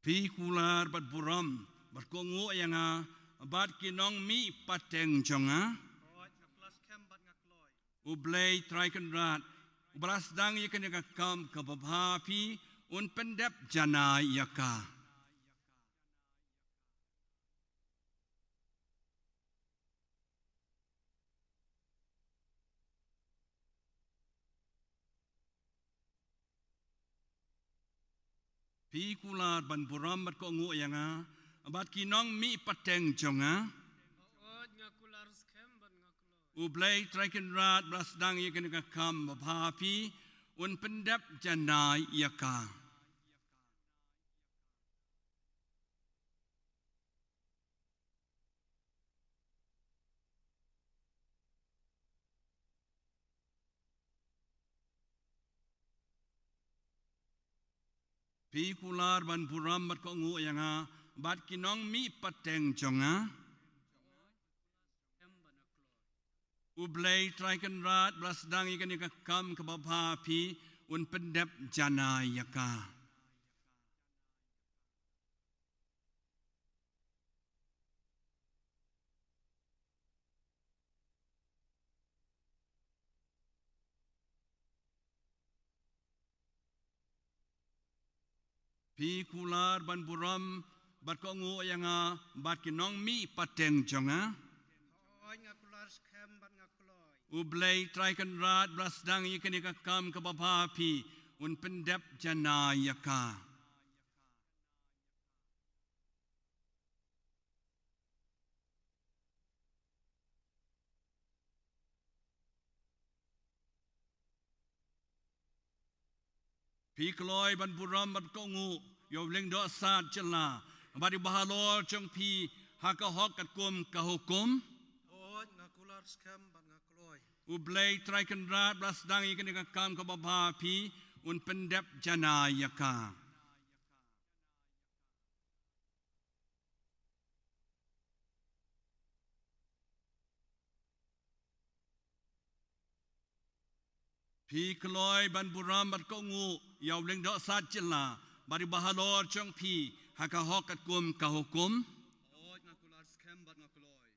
Phi kular bad burom bad kohnguh ïa nga bad ki nongmih pateng jong nga. Hooid, nga kular skhem bad nga kloi. U Blei Trai Kynrad, uba la sdang ïa kane ka kam kaba bha ha phi, un pyndep janai ïa ka. Phi kular ban burom bad kohnguh ïa nga bad ki nongmih pateng jong nga. Hooid, nga kular skhem bad nga kloi. U Blei Trai Kynrad, uba la sdang ïa kane ka kam ba bha ha phi, un pyndep janai ïa ka. Phi kular ban burom bad kohnguh ïa nga bad ki nongmih pateng jong nga. U Blei Trai Kynrad, uba la sdang ïa kane ka kam kaba bha ha phi, un pyndep janai ïa ka. Phi kular ban burom bad kohnguh ïa nga bad ki nongmih pateng jong nga. Hooid, nga kular skhem bad nga kloi. U Blei Trai Kynrad, uba la sdang ïa kane ka kam kaba bha ha phi, un pyndep janai ïa ka. Phi kloi ban burom bad kohnguh ïa u Lyngdoh Sad Jylla bad uba halor jong phi ha ka hok katkum ka hukum. Hooid, nga kular skhem bad nga kloi. U Blei Trai Kynrad, uba la sdang ïa kane ka kam kaba bha ha phi, un pyndep janai ïa ka. Phi kloi ban burom bad kohnguh ïa u Lyngdoh Sad Jylla bad uba halor jong phi ha ka hok katkum ka hukum. Hooid, nga kular skhem bad nga kloi.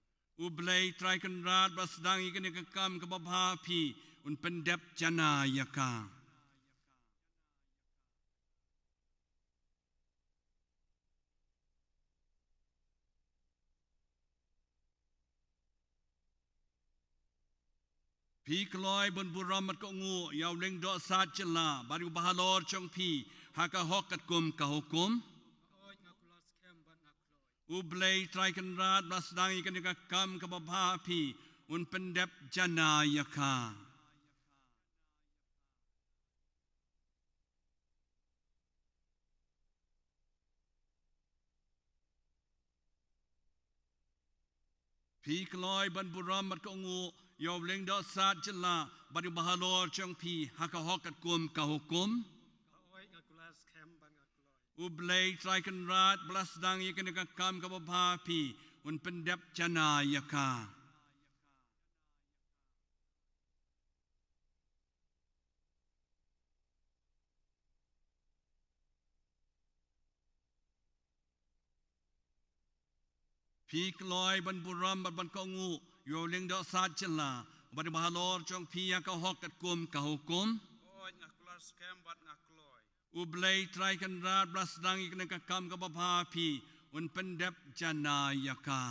U Blei Trai Kynrad, uba la sdang ïa kane ka kam kaba bha ha phi, un pyndep janai ïa ka. Phi kloi ban burom bad kohnguh ïa u Lyngdoh Sad Jylla bad uba halor jong phi ha ka hok katkum ka hukum. Hooid, nga kular skhem bad nga kloi. U Blei Trai Kynrad, uba la sdang ïa kane ka kam kaba bha ha phi, un pyndep janai ïa ka. Phi kloi ban burom bad kohnguh Ïa u Lyngdoh Sad Jylla bad ïa u Bahalor jong phi ha ka hok katkum ka hukum. Hooid, nga kular skhem bad nga kloi. U Blei Trai Kynrad ba la sdang ïa kane ka kam kaba bha ha phi un pyndep janai ïa ka. Phi kloi ban burom bad ban kohnguh ïa u Lyngdoh Sad Jylla bad ïa u Bahalor jong phi ha ka hok katkum ka hukum. Hooid, nga kular skhem bad nga kloi. U Blei Trai Kynrad ba la sdang ïa kane ka kam kaba bha ha phi un pyndep janai ïa ka.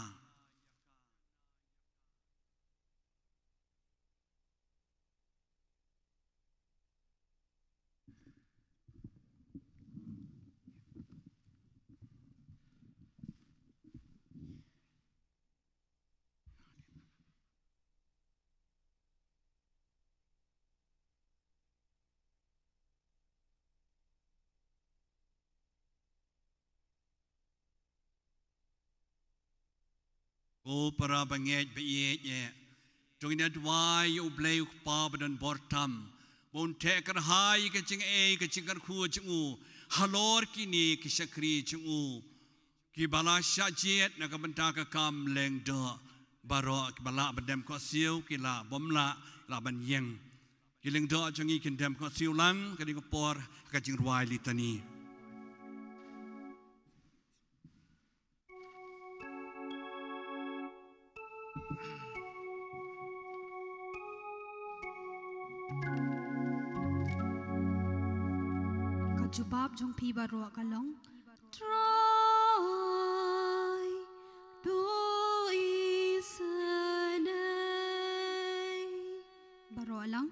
Ko para bangeit ba ïeit eh, to ngin ïa duwai ïa u Blei u Kpa ba don bor tam ba un theh kyrhai ïa ka jingaiei ka jingkyrkhu jong u halor kine ki shakri jong u kiba la shah jied na ka bynta ka kam lyngdoh baroh, kiba lah ban dem khohsiew, ki lah bym lah, lah ban ïeng. Ki lyngdoh jong ngi kin dem khohsiew lang, ka dei ka por ka jingrwai litani. Ka jubab jong phi baroh ka long, Trai, to isynei. Baroh lang.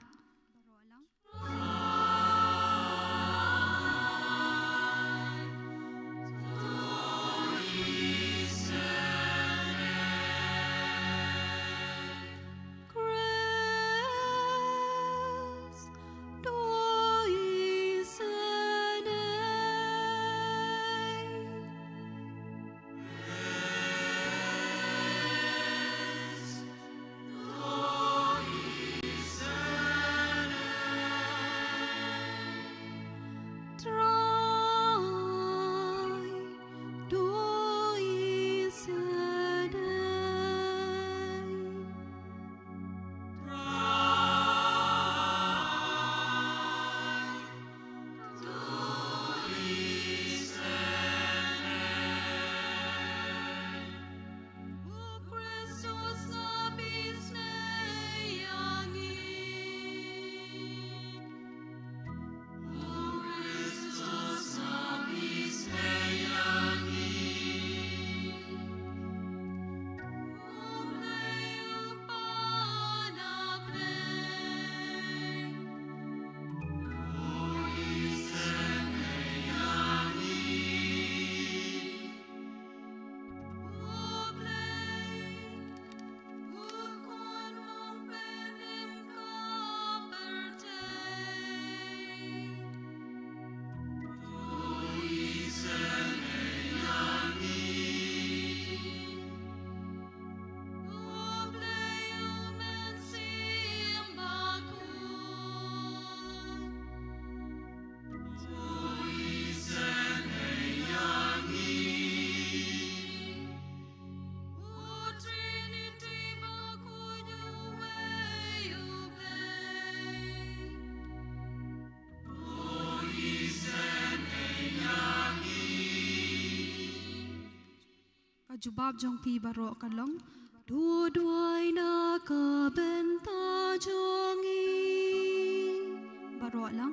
Ka jubab jong phi baroh ka long, to duwai na ka bynta jong ngi. Baroh lang.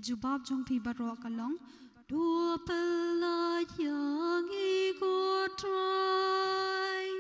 Jubab jong phi baroh ka long, to pynlait ïa ngi ko Trai.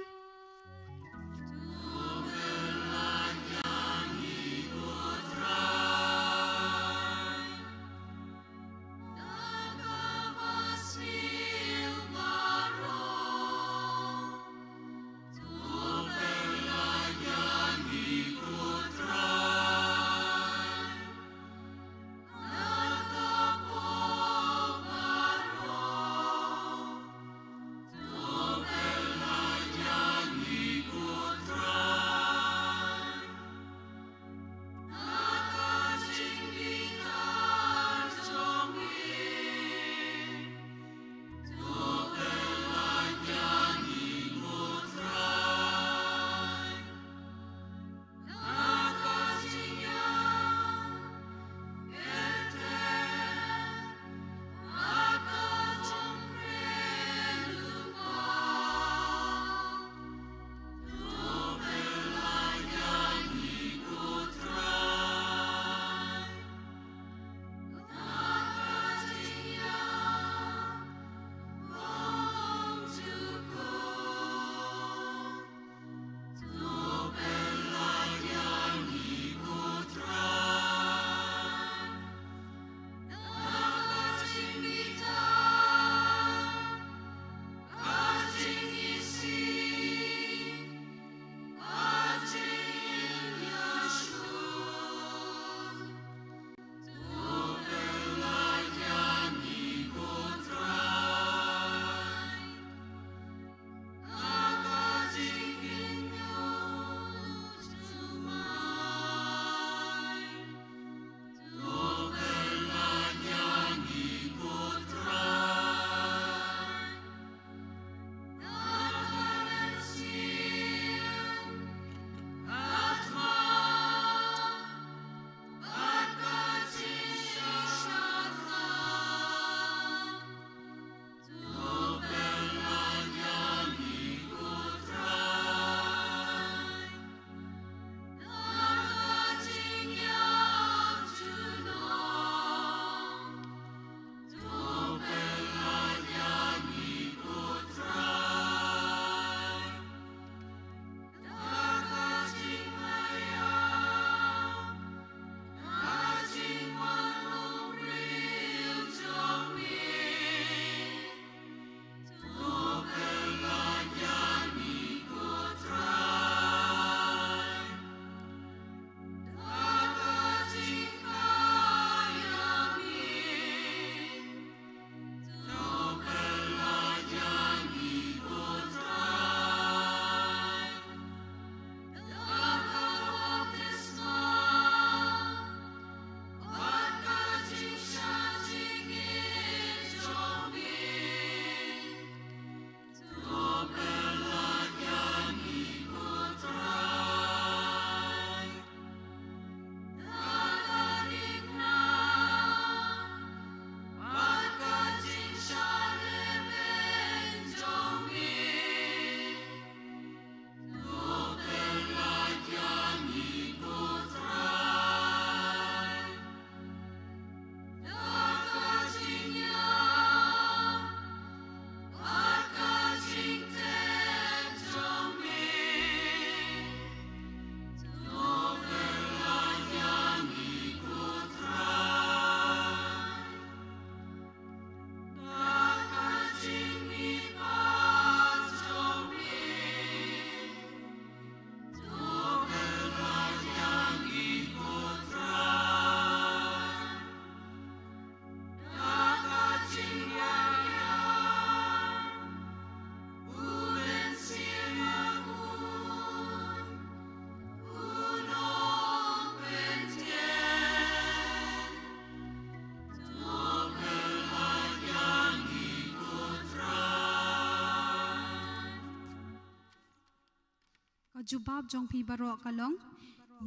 Ka jubab jong phi baroh ka long,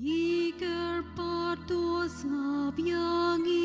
ngi kyrpad to sngap ïa ngi.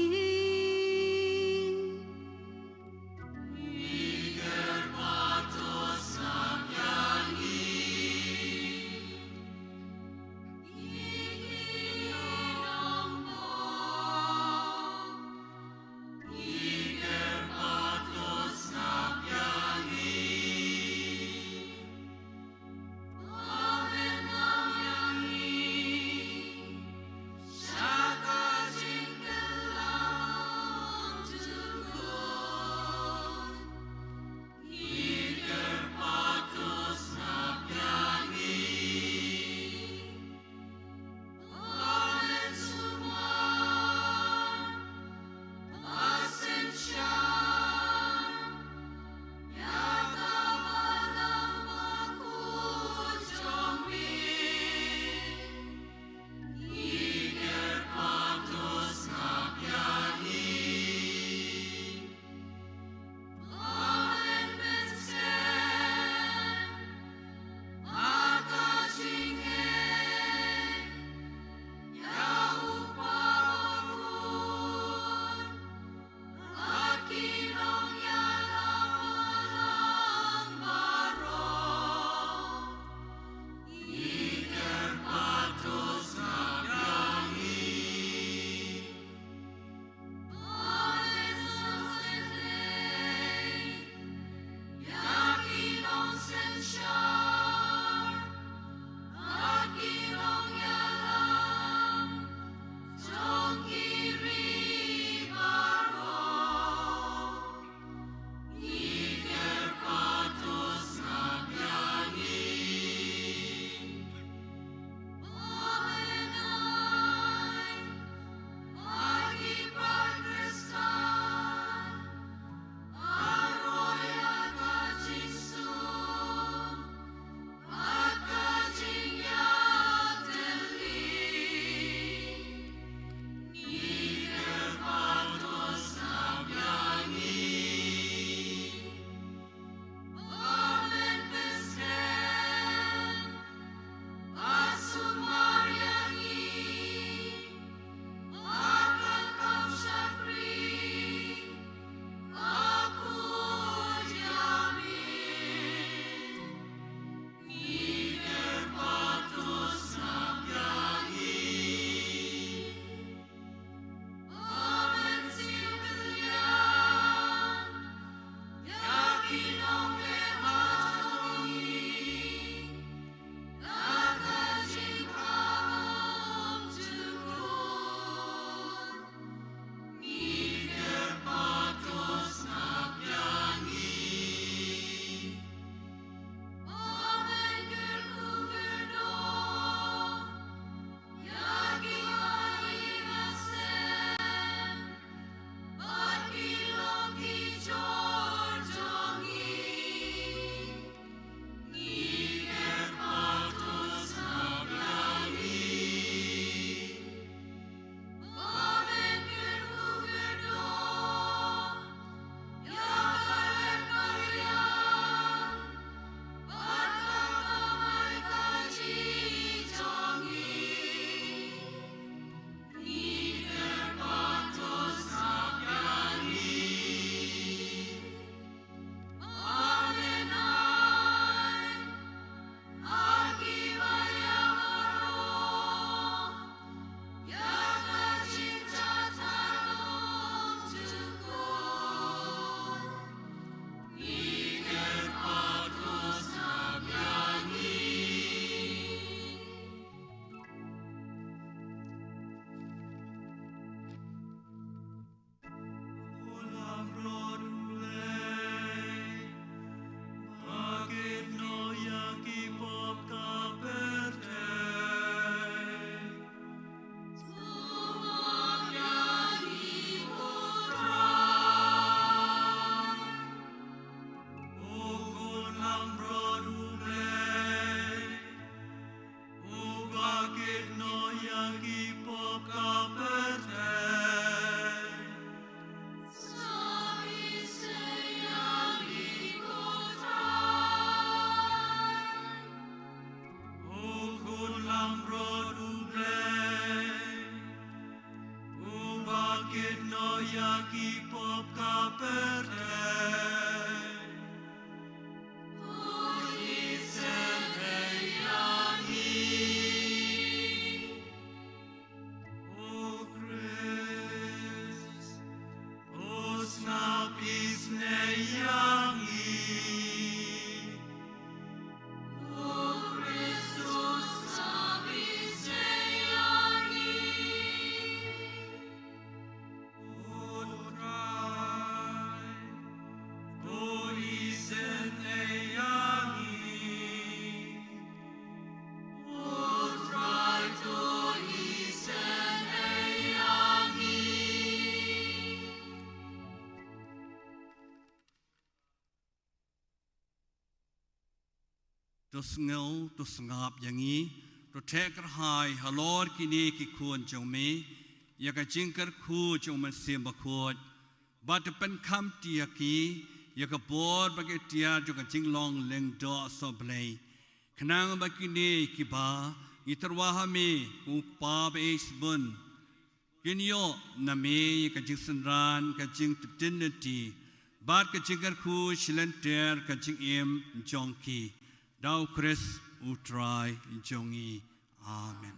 To sngew, to sngap ïa ngi, to theh kyrhai halor kine ki khun jong me, ïa ka jingkyrkhu jong u Mynsiem Bakhuid. Bad to pynkham ïa ki, ïa ka bor bad ka iktiar jong ka jinglong lyngdoh sohblei. Khnang ba kine kiba ngi tyrwa ha me, ko Kpa ba-ïeit bun, kin ïoh na me ka jingsynran, ka jingtynjuh lynti, bad ka jingkyrkhu shilynter ka jingim jong ki. Da u Khrist u Trai jong ngi. Amen.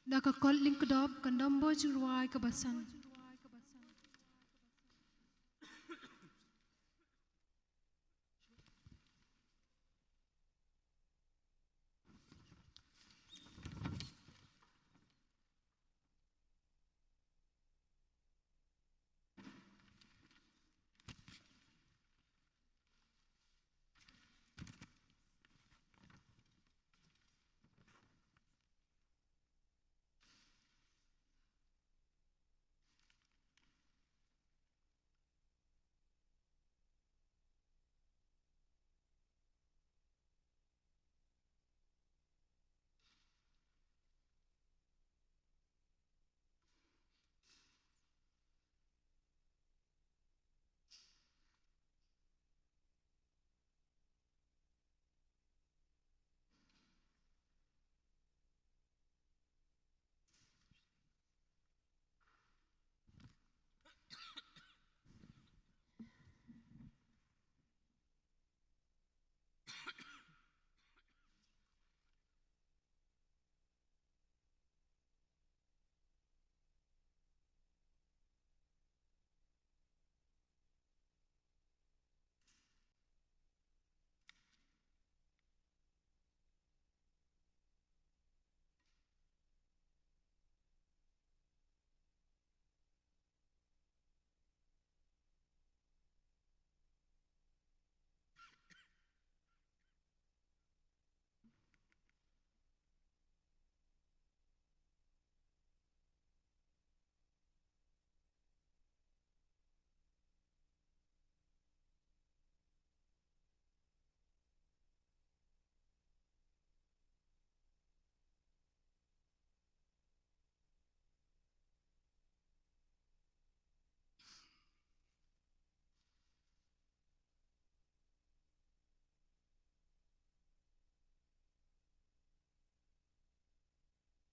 Da ka kot lyngkdop, ka nombor jingrwai kaba san.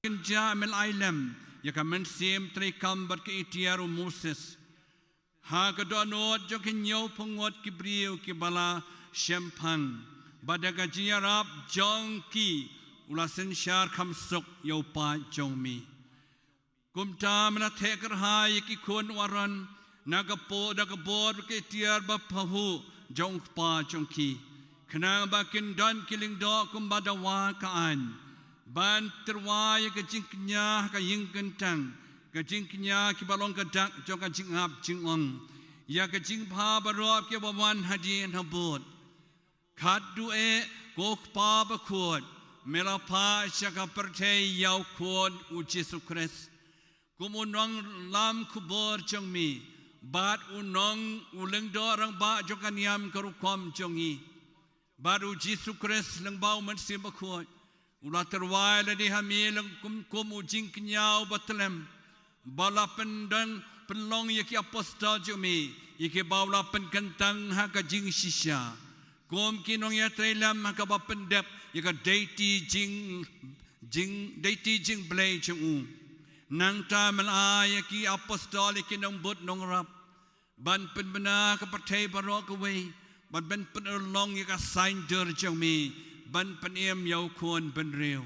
Kynja me la ai lem ïa ka mynsiem treikam bad ka iktiar u Moses ha ka dohnud jong ki hynñiewphew ngut ki briew kiba la shemphang, bad da ka jingïarap jong ki u la synshar kham suk ïa u paid jong me. Kumta me la theh kyrhai ïa ki khun u Aaron na ka bor, da ka bor ka iktiar baphahuh jong u kpa jong ki, khnang ba kin don ki lyngdoh kumba dawa ka aiñ, ban tyrwa ïa ka jingkñia ha ka ïing kyntang, ka jingkñia kiba long ka dak jong ka jingap jingong ïa ka jingbha baroh kiba wan hadien habud. Khadduh eh, ko Kpa Bakhuid, me la phah sha ka pyrthei ïa u Khun u Jisu Khrist kum u nonglam khubor jong me, bad u nong, u lyngdoh rangbah jong ka niam ka rukom jong ngi. Bad u Jisu Khrist lyngba u Mynsiem Bakhuid u la tyrwa ïa lade ha me lyngkum kum u jingkñia uba tlem, ba la pyndang pynlong ïa ki apostol jong me, ïa kiba u la pynkyntang ha ka jingshisha kum ki nongïatreilang ha kaba pyndep ïa ka deiti jing, jing, deiti jingblei jong u. Nangta me la ai ïa ki apostol ïa ki nongbud nongrap ban pynbna ka pyrthei baroh kawei, ban pynurlong ïa ka saiñdur jong me, ban pynim ïa u Khun bynriew.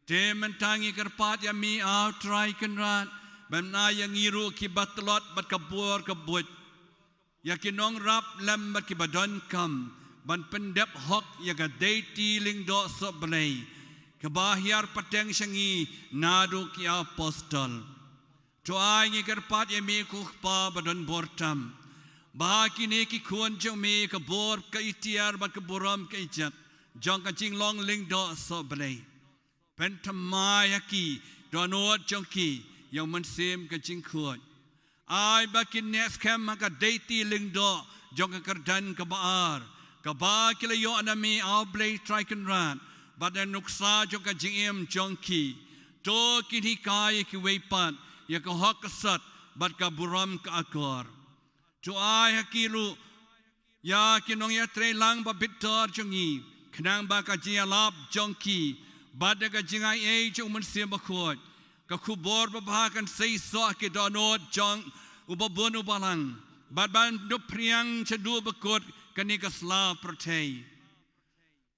Te mynta ngi kyrpad ïa me, A Trai Kynrad, ban ai ïa ngi ruh kiba tlot bad ka bor ka buit, ïa ki nongrap lem bad kiba donkam, ban pyndep hok ïa ka deiti lyngdoh sohblei kaba hiar pateng sha ngi naduh ki apostol. To ai ngi kyrpad ïa me, ko Kpa badonbor tam, ba ha kine ki khun jong me ka bor, ka iktiar bad ka burom ka ijat jong ka jinglong lyngdoh sohblei, pynthymmai ha ki, dohnud jong ki ïa u Mynsiem ka jingkhuid. Ai ba kin neh skhem ha ka deiti lyngdoh jong ka kyrdan kaba ar, kaba ki la ïoh na me, A Blei Trai Kynrad, bad na nuksa jong ka jingim jong ki. To kin hikai ïa kiwei pat ïa ka hok ka sot bad ka burom ka akor. To ai ha ki ruh ïa ki nongïatreilang ba bitar jong ngi, khnang ba ka jingïalap jong ki bad da ka jingaiei jong U Mynsiem Bakhuid, ka khubor babha kan sei soh ha ki dohnud jong u babun u balang, bad ban dup phriang shaduh ba kut kane ka sla pyrthei.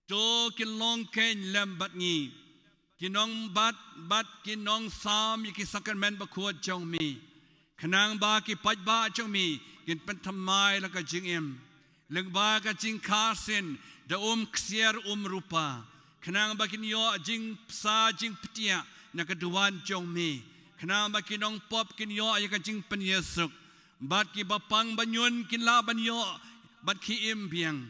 To ki long kheiñ lem bad ngi, ki nongbat bad ki nongsam ïa ki sakramen bakhuid jong me, khnang ba ki paidbah jong me kin pynthymmai la ka jingim lyngba ka jingkhasien da um ksiar um rupa, khnang ba kin ïoh jingpsa jingptiah na ka duwan jong me, khnang ba ki nongpop kin ïoh ïa ka jingpynïasuk, bad ki bapang banyun kin lah ban ïoh bad ki im biang.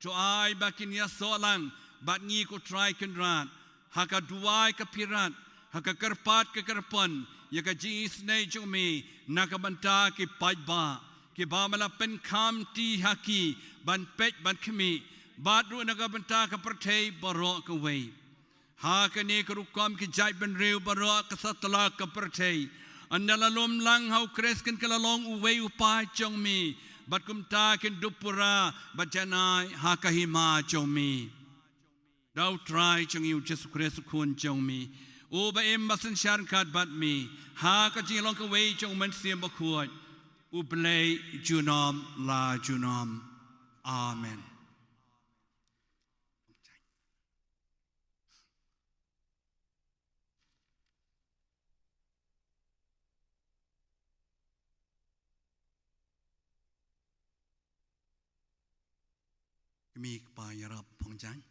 To ai ba kin ïasoh lang bad ngi, ko Trai Kynrad, ha ka duwai ka phirat, ha ka kyrpad ka kyrpon ïa ka jingisynei jong me na ka bynta ki paidbah, kiba me la pynkham ti ha ki ban peit ban khmih, bad ruh na ka bynta ka pyrthei baroh kawei. Ha kane ka rukom ki jaitbynriew baroh ka satlak ka pyrthei, ynda la lum lang ha U Khrist, kin kylla long uwei u paid jong me, bad kumta kin dup pura bad janai ha ka hima jong me. Da U Trai jong ngi U Jisu Khrist U Khun jong me, uba im bad synshar ryngkat bad me ha ka jinglong kawei jong U Mynsiem Bakhuid, U Blei junom la junom. Amen. Kmie kpa ïarap phong jaiñ.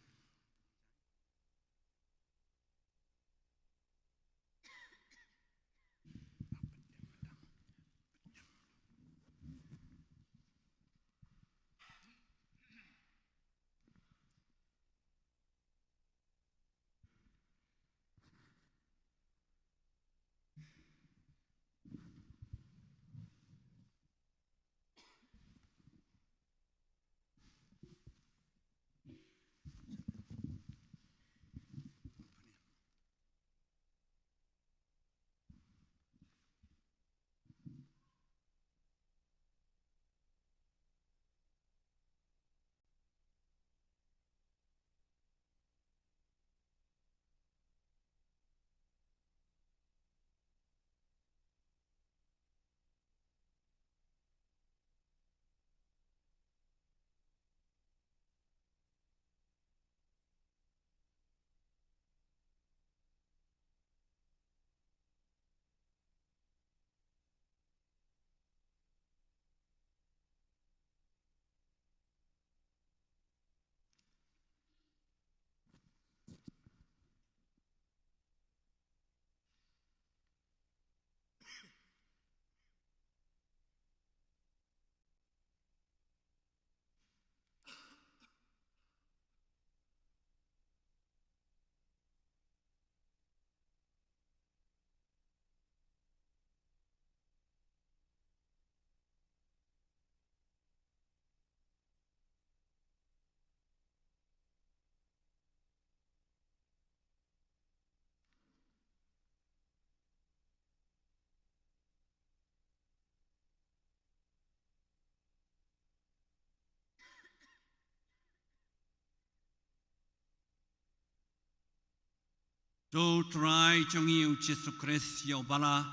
To Trai jong ngi U Jisu Khrist, ïa uba la u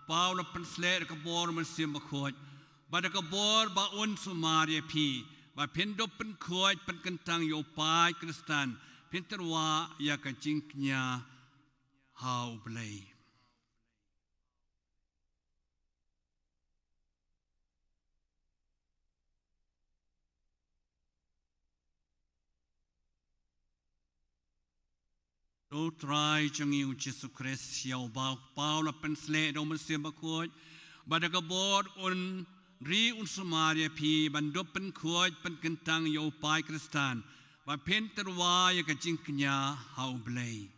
Kpa u la pynsleh da ka bor U Mynsiem Bakhuid, bad da ka bor ba un sumar ïa phi, ba phin dup pynkhuid pynkyntang ïa u paid Khristan, phin tyrwa ïa ka jingkñia ha U Blei. To Trai jong ngi U Jisu Khrist, ïa uba u Kpa u la pynsleh da U Mynsiem Bakhuid, bad da ka bor un ri un sumar ïa phi, ban dup pynkhuid pynkyntang ïa u paid Khristan, ba phin tyrwa ïa ka jingkñia ha U Blei.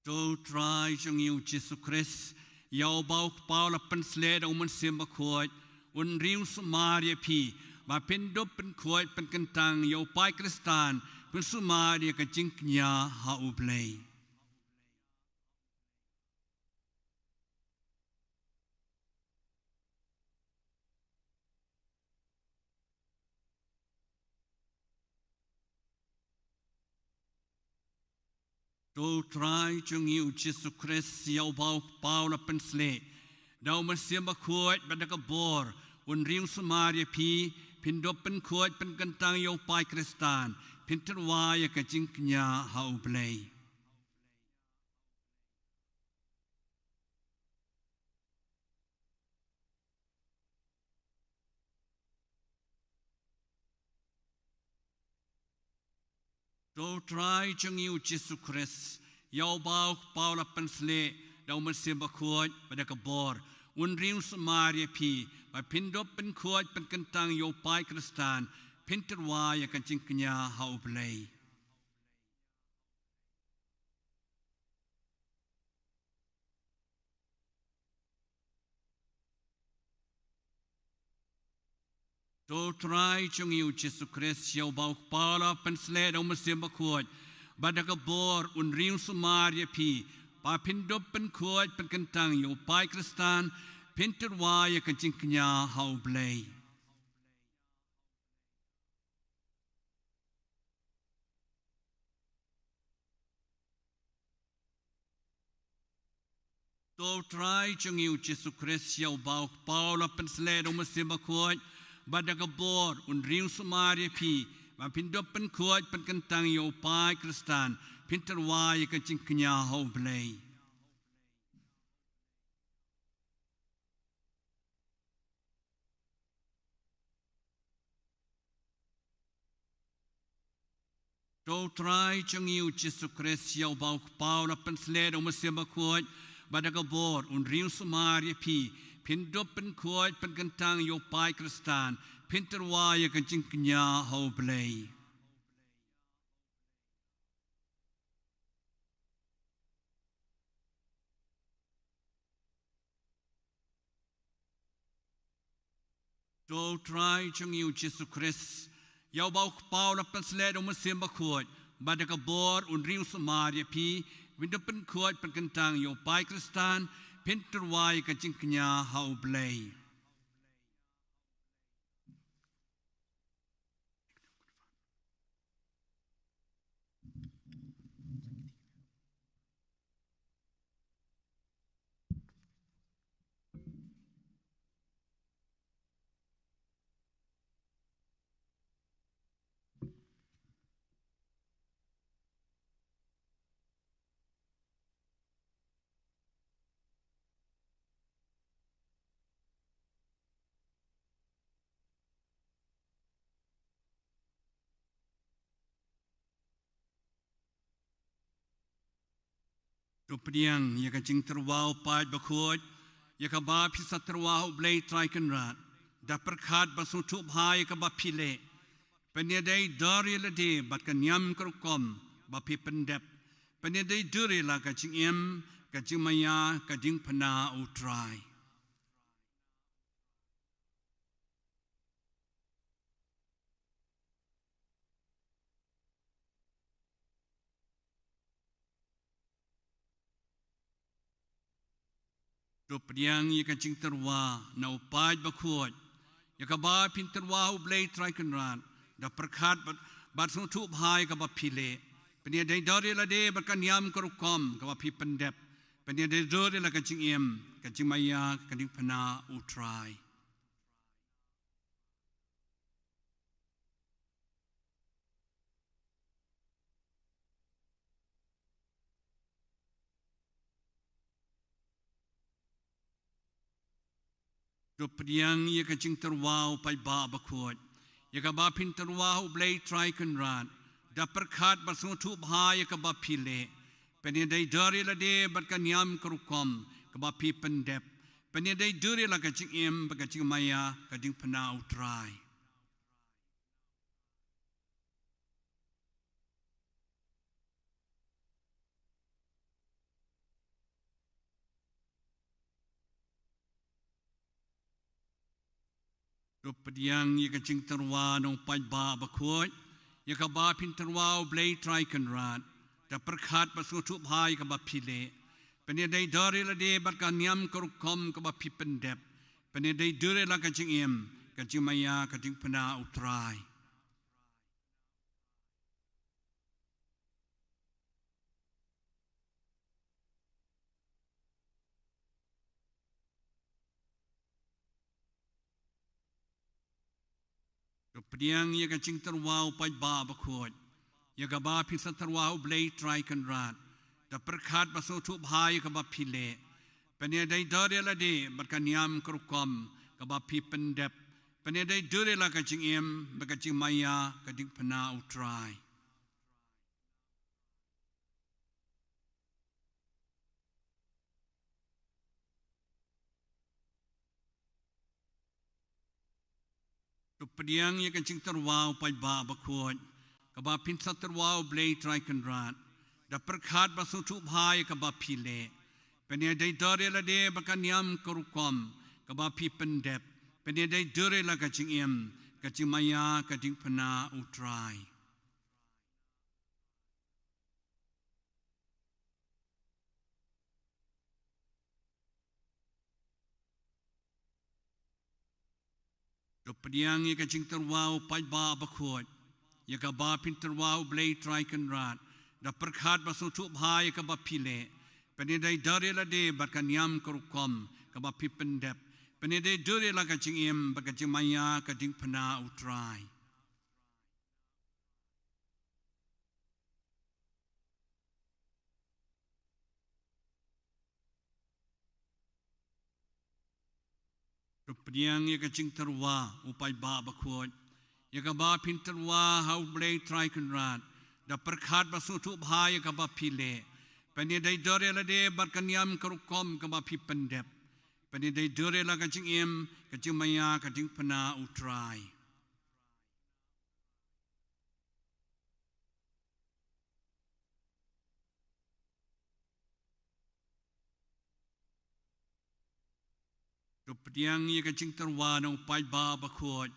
To Trai jong ngi u Jisu Khrist, ïa uba u Kpa u la pynsleh da u Mynsiem Bakhuid, un ri un sumar ïa phi, ba phin dup pynkhuid pynkyntang ïa u paid Khristan, pynsumar ïa ka jingkñia ha u Blei. To Trai jong ngi u Jisu Khrist, ïa uba u Kpa u la pynsleh da u Mynsiem Bakhuid, bad da ka bor un ri un sumar ïa phi, phin dup pynkhuid pynkyntang ïa u paid Khristan, phin tyrwa ïa ka jingkñia ha u Blei. To Trai jong ngi u Jisu Khrist, ïa uba u Kpa u la pynsleh da u Mynsiem Bakhuid, bad da ka bor un ri un sumar ïa phi, ba phin dup pynkhuid pynkyntang ïa u paid Khristan, phin tyrwa ïa ka jingkñia ha u Blei. To Trai jong ngi u Jisu Khrist, ïa uba u Kpa u la pynsleh da u Mynsiem Bakhuid, bad da ka bor un ri un sumar ïa phi, ba phin dup pynkhuid pynkyntang ïa u paid Khristan, phin tyrwa ïa ka jingkñia ha u Blei. To Trai jong ngi u Jisu Khrist, ïa uba u Kpa u la pynsleh da u Mynsiem Bakhuid, bad da ka bor un ri un sumar ïa phi, ba phin dup pynkhuid pynkyntang ïa u paid Khristan, phin tyrwa ïa ka jingkñia ha u Blei. To Trai jong ngi u Jisu Khrist, ïa uba u Kpa u la pynsleh da u Mynsiem Bakhuid, bad da ka bor un ri un sumar ïa phi, phin dup pynkhuid pynkyntang ïa u paid Khristan, phin tyrwa ïa ka jingkñia ha u Blei. To Trai jong ngi u Jisu Khrist, ïa uba u Kpa u la pynsleh da u Mynsiem Bakhuid, bad da ka bor un ri un sumar ïa phi, phin dup pynkhuid pynkyntang ïa u paid Khristan, phin tyrwa ïa ka jingkñia ha u Blei. To pdiang ïa ka jingtyrwa u paid bakhuid, ïa kaba phi sa tyrwa ha u Blei Trai Kynrad, da pyrkhat bad sngewthuh bha ïa kaba phi leh. Phin ïadei dur ïa lade bad ka niam ka rukom ba phi pyndep. Phin ïadei dur ïa la ka jingim, ka jingmaïa, ka diengphna u Trai. To pdiang ïa ka jingtyrwa na u paid bakhuid, ïa kaba phin tyrwa ha u Blei Trai Kynrad, da pyrkhat bad, bad sngewthuh bha ïa kaba phi leh. Phin ïadei dur ïa lade bad ka niam ka rukom kaba phi pyndep. Phin ïadei dur ïa la ka jingim, ka jingmaïa, ka diengphna u Trai. To pdiang ïa ka jingtyrwa u paidbah bakhuid, ïa kaba phin tyrwa ha u Blei Trai Kynrad, da pyrkhat bad sngewthuh bha ïa kaba phi leh. Phin ïadei dur ïa lade bad ka niam ka rukom kaba phi pyndep. Phin ïadei dur ïa la ka jingim bad ka jingmaïa, ka diengphna u Trai. To pdiang ïa ka jingtyrwa na u paidbah bakhuid, ïa kaba phin tyrwa, U Blei Trai Kynrad, da pyrkhat bad sngewthuh bha ïa kaba phi leh. Phin ïa dei dur ïa lade bad ka niam ka rukom kaba phi pyndep. Phin ïa dei dur ïa la ka jingim, ka jingmaïa, ka jingpynah U Trai. To pdiang ïa ka jingtyrwa, u paidbah bakhuid, ïa kaba phin sa tyrwa, U Blei Trai Kynrad, da pyrkhat bad sngewthuh bha ïa kaba phi leh. Phin ïa dei dur ïa lade bad ka niam ka rukom kaba phi pyndep. Phin ïa dei dur ïa la ka jingim bad ka jingmaïa, ka jingpynah U Trai. To pdiang ïa ka jingtyrwa, u paidbah bakhuid, kaba phin sa tyrwa, U Blei Trai Kynrad, da pyrkhat bad sngewthuh bha ïa kaba phi leh. Phin ïa dei dur ïa lade bad ka niam ka rukom kaba phi pyndep. Phin ïa dei dur ïa la ka jingim, ka jingmaïa, ka jingpynah U Trai. To pdiang ïa ka jingtyrwa, u paidbah bakhuid, ïa kaba phin tyrwa, U Blei Trai Kynrad, da pyrkhat bad sngewthuh bha ïa kaba phi leh. Phin ïa dei dur ïa lade bad ka niam ka rukom kaba phi pyndep. Phin ïa dei dur ïa la ka jingim bad ka jingmaïa, ka jingpynah U Trai. To pdiang ïa ka jingtyrwa, u paidbah bakhuid, ïa kaba phin tyrwa ha U Blei Trai Kynrad, da pyrkhat bad sngewthuh bha ïa kaba phi leh. Phin ïa dei dur ïa lade bad ka niam ka rukom kaba phi pyndep. Phin ïa dei dur ïa la ka jingim, ka jingmaïa, ka jingpynah U Trai. To pdiang ïa ka jingtyrwa na u paidbah bakhuid,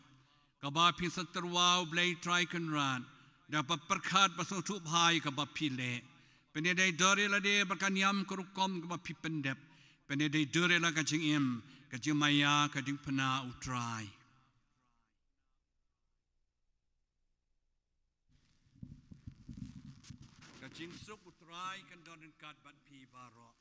kaba phin sa tyrwa, U Blei Trai Kynrad, da pyrkhat bad sngewthuh bha ïa kaba phi leh. Phin ïa dei dur ïa lade bad ka niam ka rukom kaba phi pyndep. Phin ïa dei dur ïa la ka jingim, ka jingmaïa, ka jingpynah U Trai. Ka jingsuk U Trai kan don ryngkat bad phi baroh.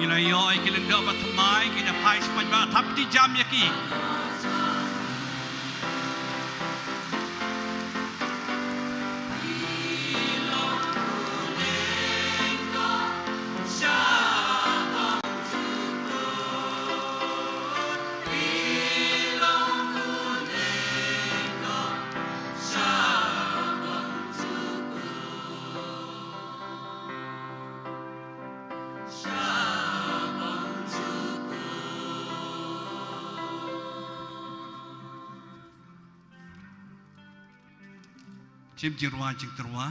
Ki la ïoh ïa ki lyngdoh ba thymmai, ki da phai shaphang ba thap kti jam ïa ki. Shim jingrwai jingtyrwa.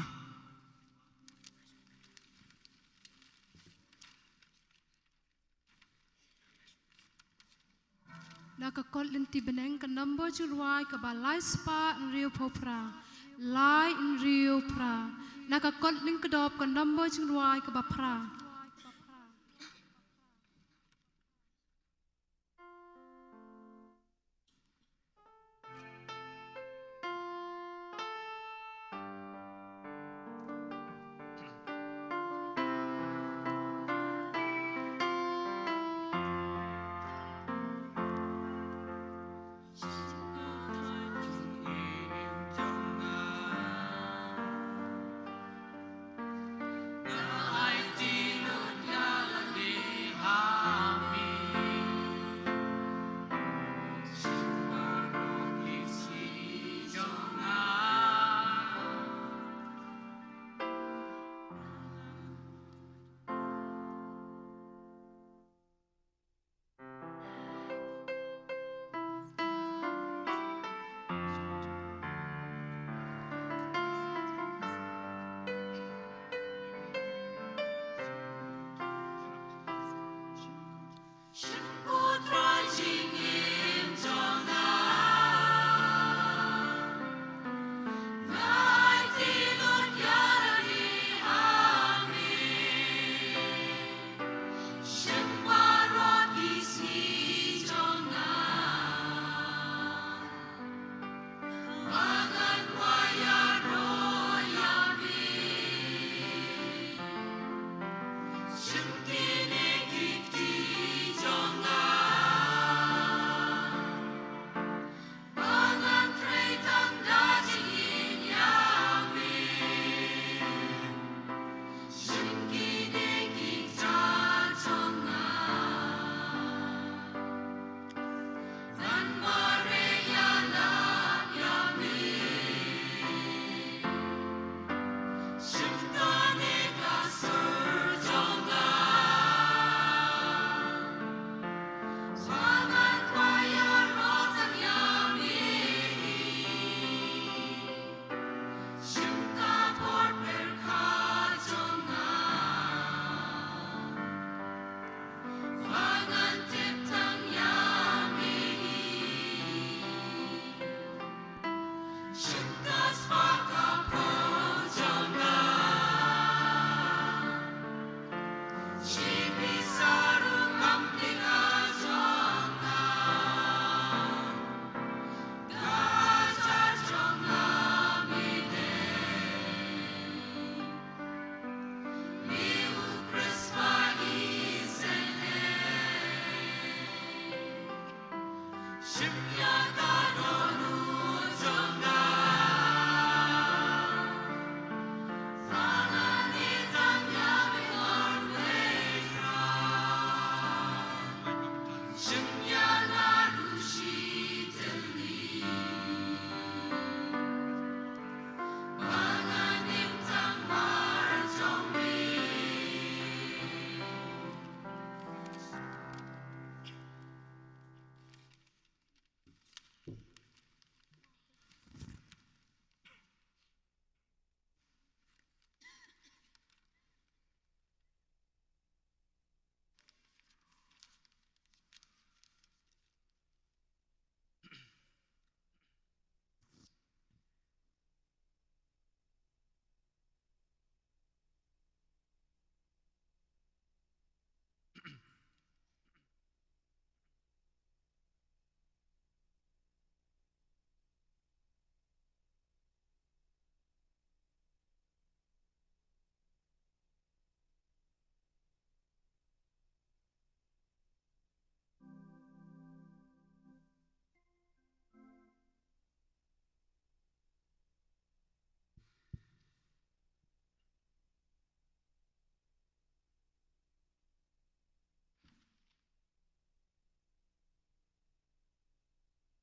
Na ka kot lynti bneng ka nombor jingrwai kaba lai spah hynriew phew phra. Lai hynriew phra. Na ka kot lyngkdop ka nombor jingrwai kaba phra.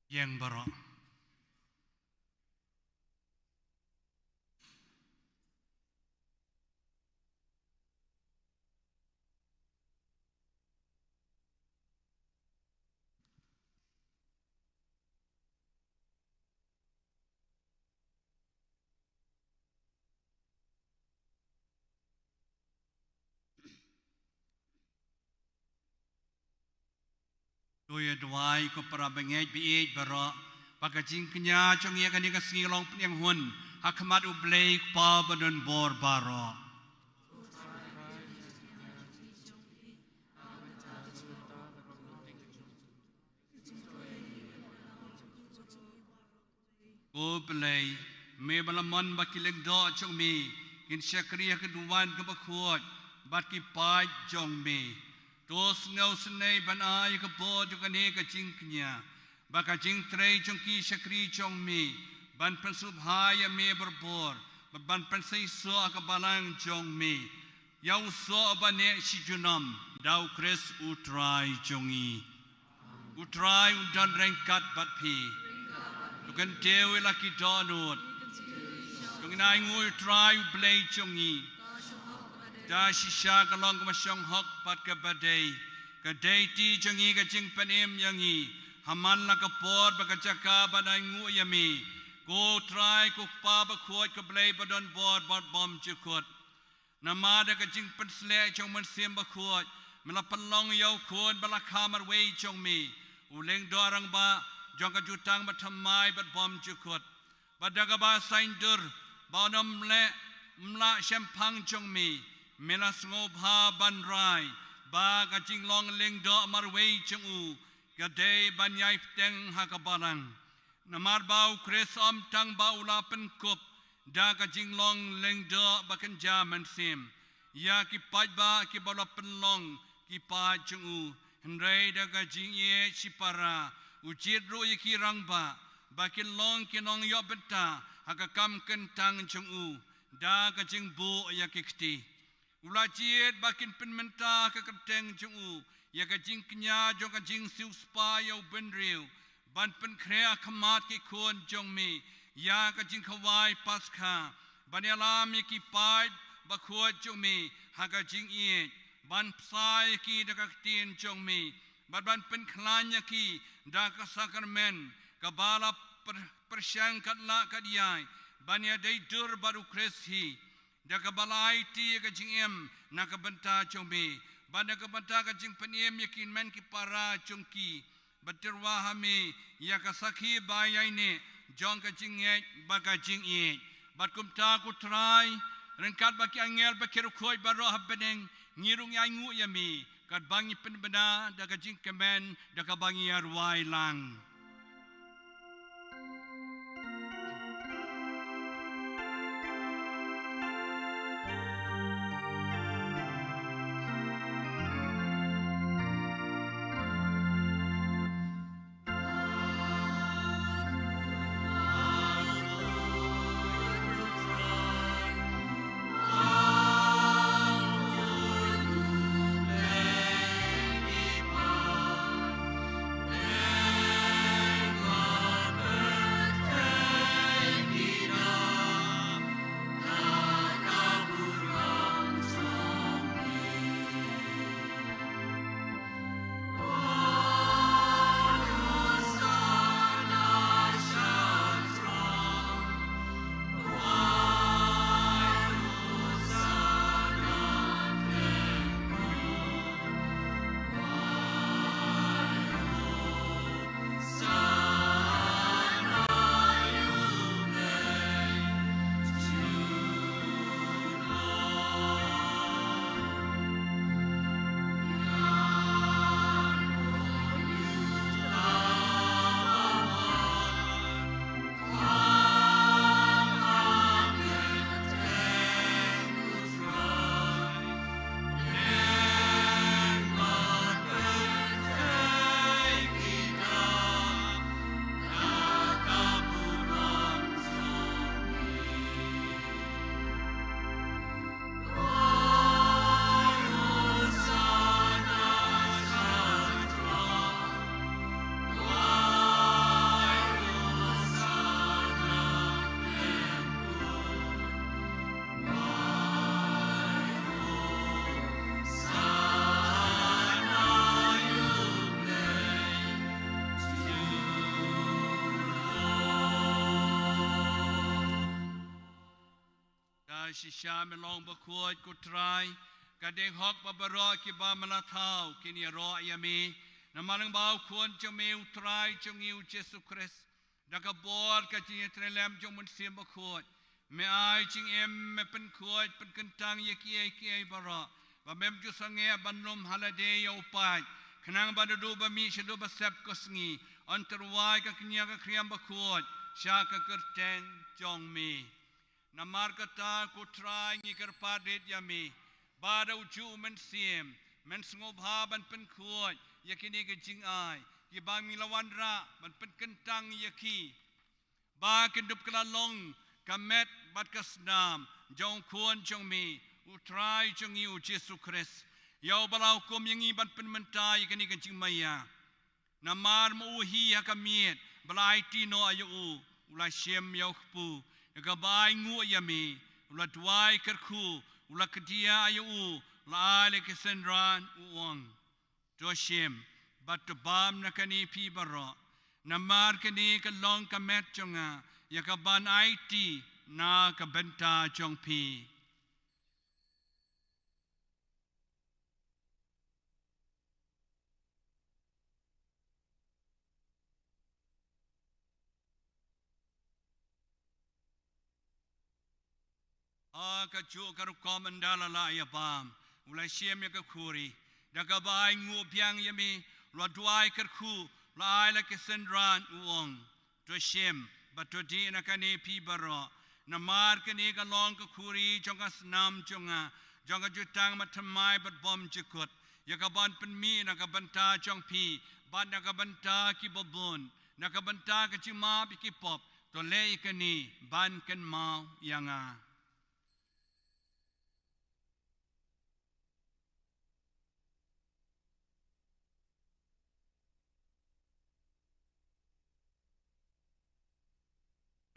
Ïeng baroh. To ïa duwai ko para bangeit baieit baroh, ba ka jingkñia jong ngi ha kane ka sngi long pynïanghun ha khmat U Blei Kpa badonbor baroh. Ko Blei, me ba la mon ba ki lyngdoh jong me kin shakri ha ka duwan kaba khuid bad ki paid jong me. To sngewsynei ban ai ka bor jong kane ka jingkñia, ba ka jingtrei jong ki shakri jong me ban pynsngewbha ïa me barabor, bad ban pynseisoh ha ka balang jong me. Ïa u soh uba neh shi junom, da U Khrist U Trai jong ngi. U Trai un don ryngkat bad phi. To kyntiew ïa la ki dohnud. To ngin ainguh ïa U Trai U Blei jong ngi. Da shisha ka long kaba shong hok bad kaba dei. Ka dei ti jong ngi ka jingpynim ïa ngi ha man la ka por bad ka jaka ban ainguh ïa me, ko Trai, ko Kpa bakhuid, ko Blei badonbor bad bymjukut. Namar da ka jingpynsleh jong U Mynsiem Bakhuid, me la pynlong ïa u Khun ba la kha marwei jong me, u lyngdoh rangbah jong ka jutang bathymmai bad bymjukut. Bad da kaba saiñdur ba un ym leh, ym lah shemphang jong me, me la sngewbha ban rai ba ka jinglong lyngdoh marwei jong u ka dei ban ïai bteng ha ka balang. Namar ba U Khrist ym tang ba u la pynkup da ka jinglong lyngdoh ba kynja mynsiem ïa ki paidbah kiba la pynlong ki paid jong u, hynrei da ka jingïeit shipara u jied ruh ïa ki rangbah ba kin long ki nongïoh bynta ha ka kam kyntang jong u da ka jingbuh ïa ki kti. U la jied ba kin pynmynta ha ka kyrteng jong u ïa ka jingkñia jong ka jingsiewspah ïa u bynriew, ban pynkhreh ha khmat ki khun jong me ïa ka jingkhawai Paskha, ban ïalam ïa ki paid bakhuid jong me ha ka jingïeit, ban bsa ïa ki da ka ktien jong me, bad ban pynkhlaiñ ïa ki da ka sakramen kaba la pyr-, pyrshang katba lah katba ïai, ban ïadei dur bad U Khrist hi. Da kaba la aiti ïa ka jingim na ka bynta jong me, bad na ka bynta ka jingpynim ïa ki hynmen ki para jong ki, bad tyrwa ha me ïa ka sakhi ba ïaineh jong ka jingngeit bad ka jingïeit. Bad kumta ko Trai, ryngkat bad ki angel bad ki riewkhuid baroh ha bneng, ngi ruh ngi ainguh ïa me, katba ngi pynbna da ka jingkmen da kaba ngi ïa rwai lang. Shisha me long bakhuid, ko Trai, ka dei hok ba baroh kiba me la thaw kin ïaroh ïa me. Namar lyngba u Khun jong me, u Trai jong ngi u Jisu Khrist, da ka bor ka jingïatreilang jong u Mynsiem Bakhuid, me ai jingim, me pynkhuid pynkyntang ïa kiei kiei baroh, ba mem ju sangeh ban lum ha lade ïa u paid, khnang ba naduh ba mih shaduh ba sep ka sngi, yn tyrwa ïa ka kñia ka khriam bakhuid sha ka kyrteng jong me. Namar kata, ko Trai, ngi kyrpad rit ïa me ba da u juh u Mynsiem, men sngewbha ban pynkhuid ïa kine ki jingai kiba me la wanrah ban pynkyntang ïa ki, ba kin dup kylla long ka met bad ka snam jong u Khun jong me, u Trai jong ngi u Jisu Khrist, ïa uba la hukum ïa ngi ban pynmynta ïa kane ka jingmaïa. Namar ma u hi ha ka miet ba la aiti noh ïa u, u la shim ïa u kpu, ïa kaba ainguh ïa me, u la duwai kyrkhu, u la kdiah ïa u, u la ai la ki synran, u ong: To shim bad to bam na kane phi baroh, namar kane ka long ka met jong nga, ïa kaban aiti na ka bynta jong phi. Ha kajuh ka rukom, ynda la lah ïa bam, u la shim ïa ka khuri, da kaba ainguh biang ïa me, u la duwai kyrkhu, u la ai la ki synran, u ong: To shim bad to dih na kane phi baroh, namar kane ka long ka khuri jong ka snam jong nga, jong ka jutang bathymmai bad bymjukut, ïa kaban pynmih na ka bynta jong phi bad na ka bynta kiba bun, na ka bynta ka jingmap ïa ki pop. To leh ïa kane ban kynmaw ïa nga.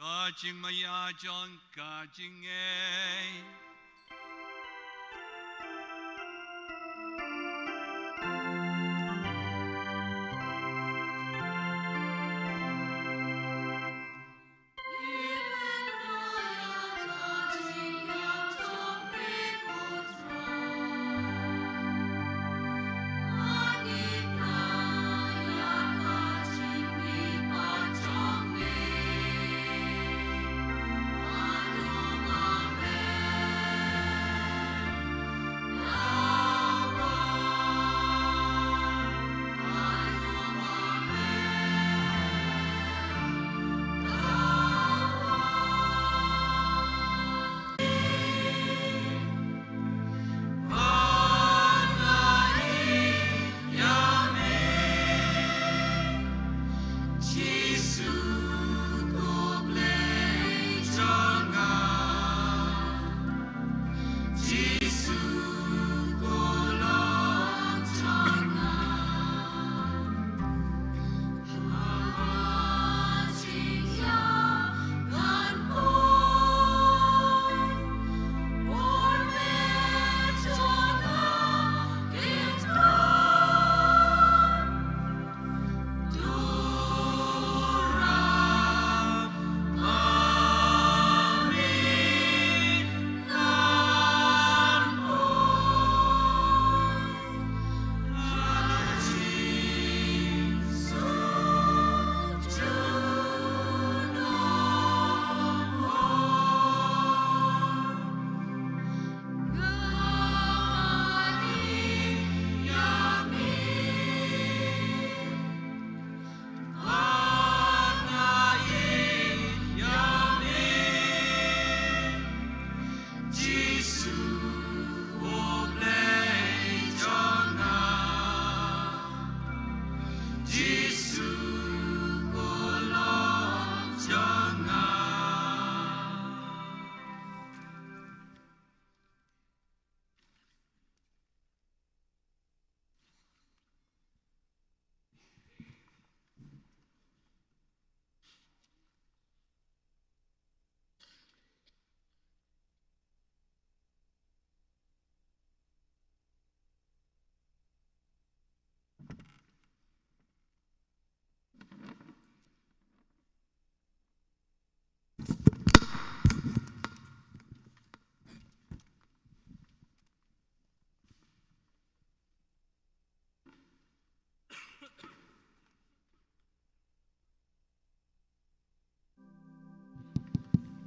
Ka jingmaïa jong ka jingngeit.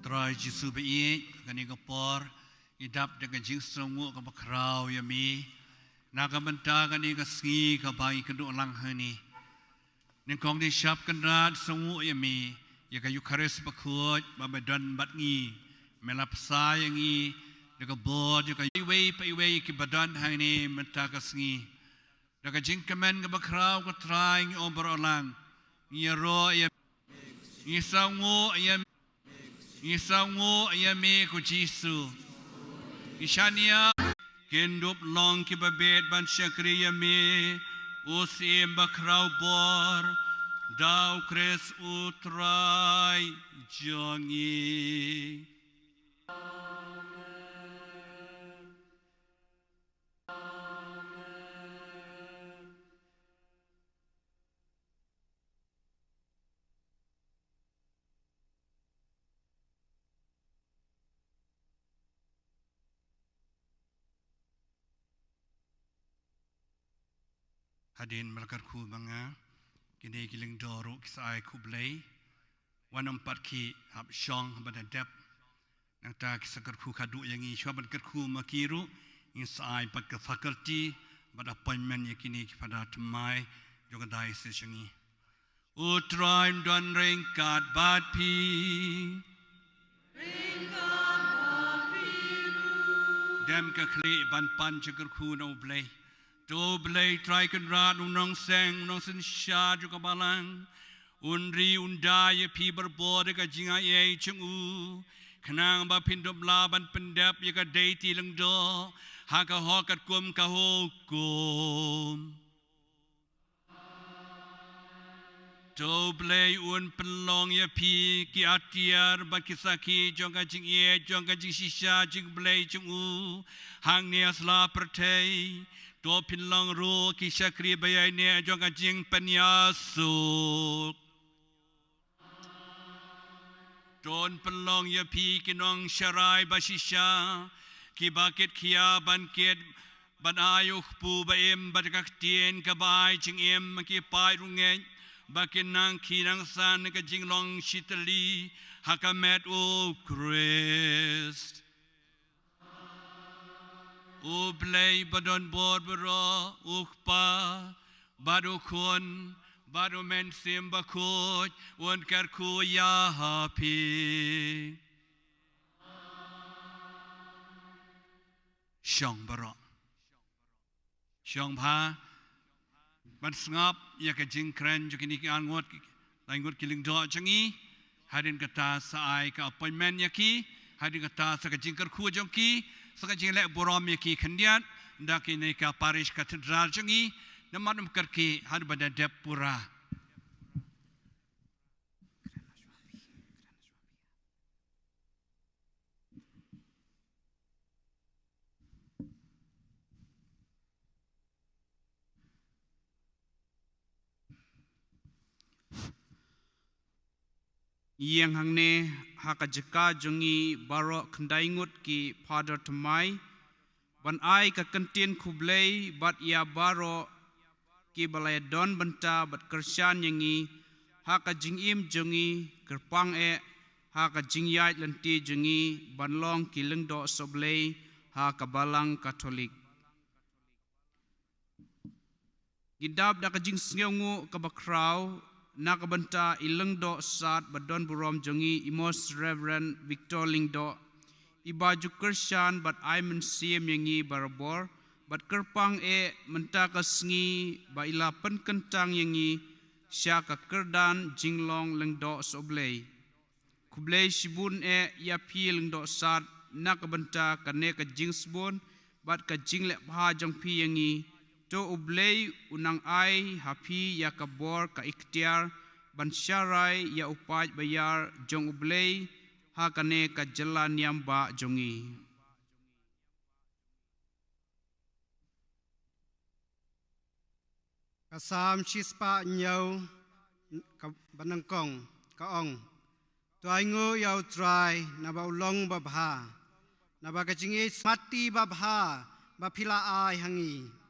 Trai Jisu ba ïeit, kane ka por ngi dap da ka jingsngewnguh kaba khraw ïa me na ka bynta kane ka sngi kaba ngi kynduh lang hangne. Nyngkong ngi shah kynrad sngewnguh ïa me ïa ka Eukharist bakhuid ba me don bad ngi. Me la bsa ïa ngi da ka bor ïa ka iwei pa iwei kiba don hangne mynta ka sngi. Da ka jingkmen kaba khraw, ko Trai, ngi ong baroh lang, ngi ïaroh ïa, ngi sngewnguh ïa, ngi sngewnguh ïa me ko Jisu. Ngi shaniah kin dup long kiba bit ban shakri ïa me, u Syiem ba khraw bor, da u Khrist u Trai jong ngi. Hadien ba la kyrkhu ma nga, kine ki lyngdoh ruh ki sa ai khublei. Wat nym pat khih, hap shong haba da dep. Nangta ki sa kyrkhu khadduh ïa ngi, shuwa ban kyrkhu ma ki ruh ngin sa ai pat ka faculty bad appointment ïa kine ki Father thymmai jong ka diocese jong ngi. U Trai un don ryngkat bad phi. Ryngkat bad phi ruh. Dem ka khlieh ban pan jingkyrkhu na U Blei. To U Blei Trai Kynrad, u nongseng, u nongsynshar jong ka balang, un ri un da ïa phi barabor da ka jingaiei jong u, khnang ba phin dup lah ban pyndep ïa ka deiti lyngdoh ha ka hok katkum ka hukum. To U Blei un pynlong ïa phi ki atiar bad ki sakhi jong ka jingïeit, jong ka jingshisha jong U Blei jong u hangne ha sla pyrthei. To pynlong ruh ki shakri ba ïaineh jong ka jingpynïasuk. To un pynlong ïa phi ki nongsharai ba shisha, kiba kit khia ban kit, ban ai u kpu ba im bad ka ktien kaba ai jingim, ki paid riew ngeit, ba kin nang khie nang san ka jinglong shitylli ha ka met U Khrist. U Blei ba don bor baroh, U Kpa bad U Khun bad U Mynsiem Bakhuid, un kyrkhu ïa phi. Shong baroh. Shong bha. Ban sngap ïa ka jingkren jong kine ki arngut, laingut ki lyngdoh jong ngi. Hadien kata sa ai ka appointment ïa ki. Hadien kata sa ka jingkyrkhu jong ki, sa ka jingleh burom ïa ki khyndiat da kane ka parish cathedral jong ngi. Namar ym kyrkieh haduh ba da dep pura. Ïeng hangne ha ka jaka jong ngi baroh khyndai ngut ki Father thymmai, ban ai ka kyntien khublei bad ïa baroh kiba la ïadon bynta bad kyrshan ïa ngi ha ka jingim jong ngi, kyrpang eh ha ka jingïaid lynti jong ngi ban long ki lyngdoh sohblei ha ka Balang Katholik. Ngi dap da ka jingsngewnguh kaba khraw na ka bynta i lyngdoh sad ba don burom jong ngi, i Most Reverend Victor Lyngdoh, iba ju kyrshan bad ai mynsiem ïa ngi barabor, bad kyrpang eh mynta ka sngi ba i la pynkyntang ïa ngi sha ka kyrdan jinglong lyngdoh sohblei. Khublei shibun eh ïa phi lyngdoh sad na ka bynta kane ka jingsbun bad ka jingleh bha jong phi ïa ngi. To U Blei u nang ai ha phi ïa ka bor, ka iktiar ban sharai ïa u paid ba ïar jong U Blei ha kane ka jylla niam ba jong ngi. Ka Salm shispah hynñiew, ka, ba nyngkong, ka ong: To ainguh ïa U Trai naba u long babha, naba ka jingïeit mati babha ba phi la ai ha ngi.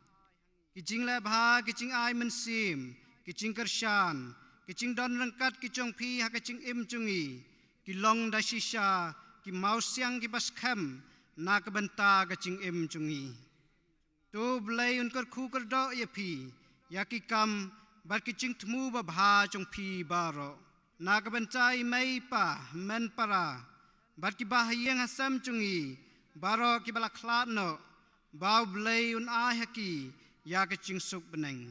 Ki jingleh bha, ki jingai mynsiem, ki jingkyrshan, ki jingdon ryngkat ki jong phi ha ka jingim jong ngi, ki long da shisha ki mawsiang kiba skhem na ka bynta ka jingim jong ngi. To U Blei un kyrkhu kyrdoh ïa phi, ïa ki kam bad ki jingthmu babha jong phi baroh. Na ka bynta i mei i pa, hynmen para, bad kiba ha ïing ha sem jong ngi baroh kiba la khlad noh, ba U Blei un ai ha ki ïa ka jingsuk bneng.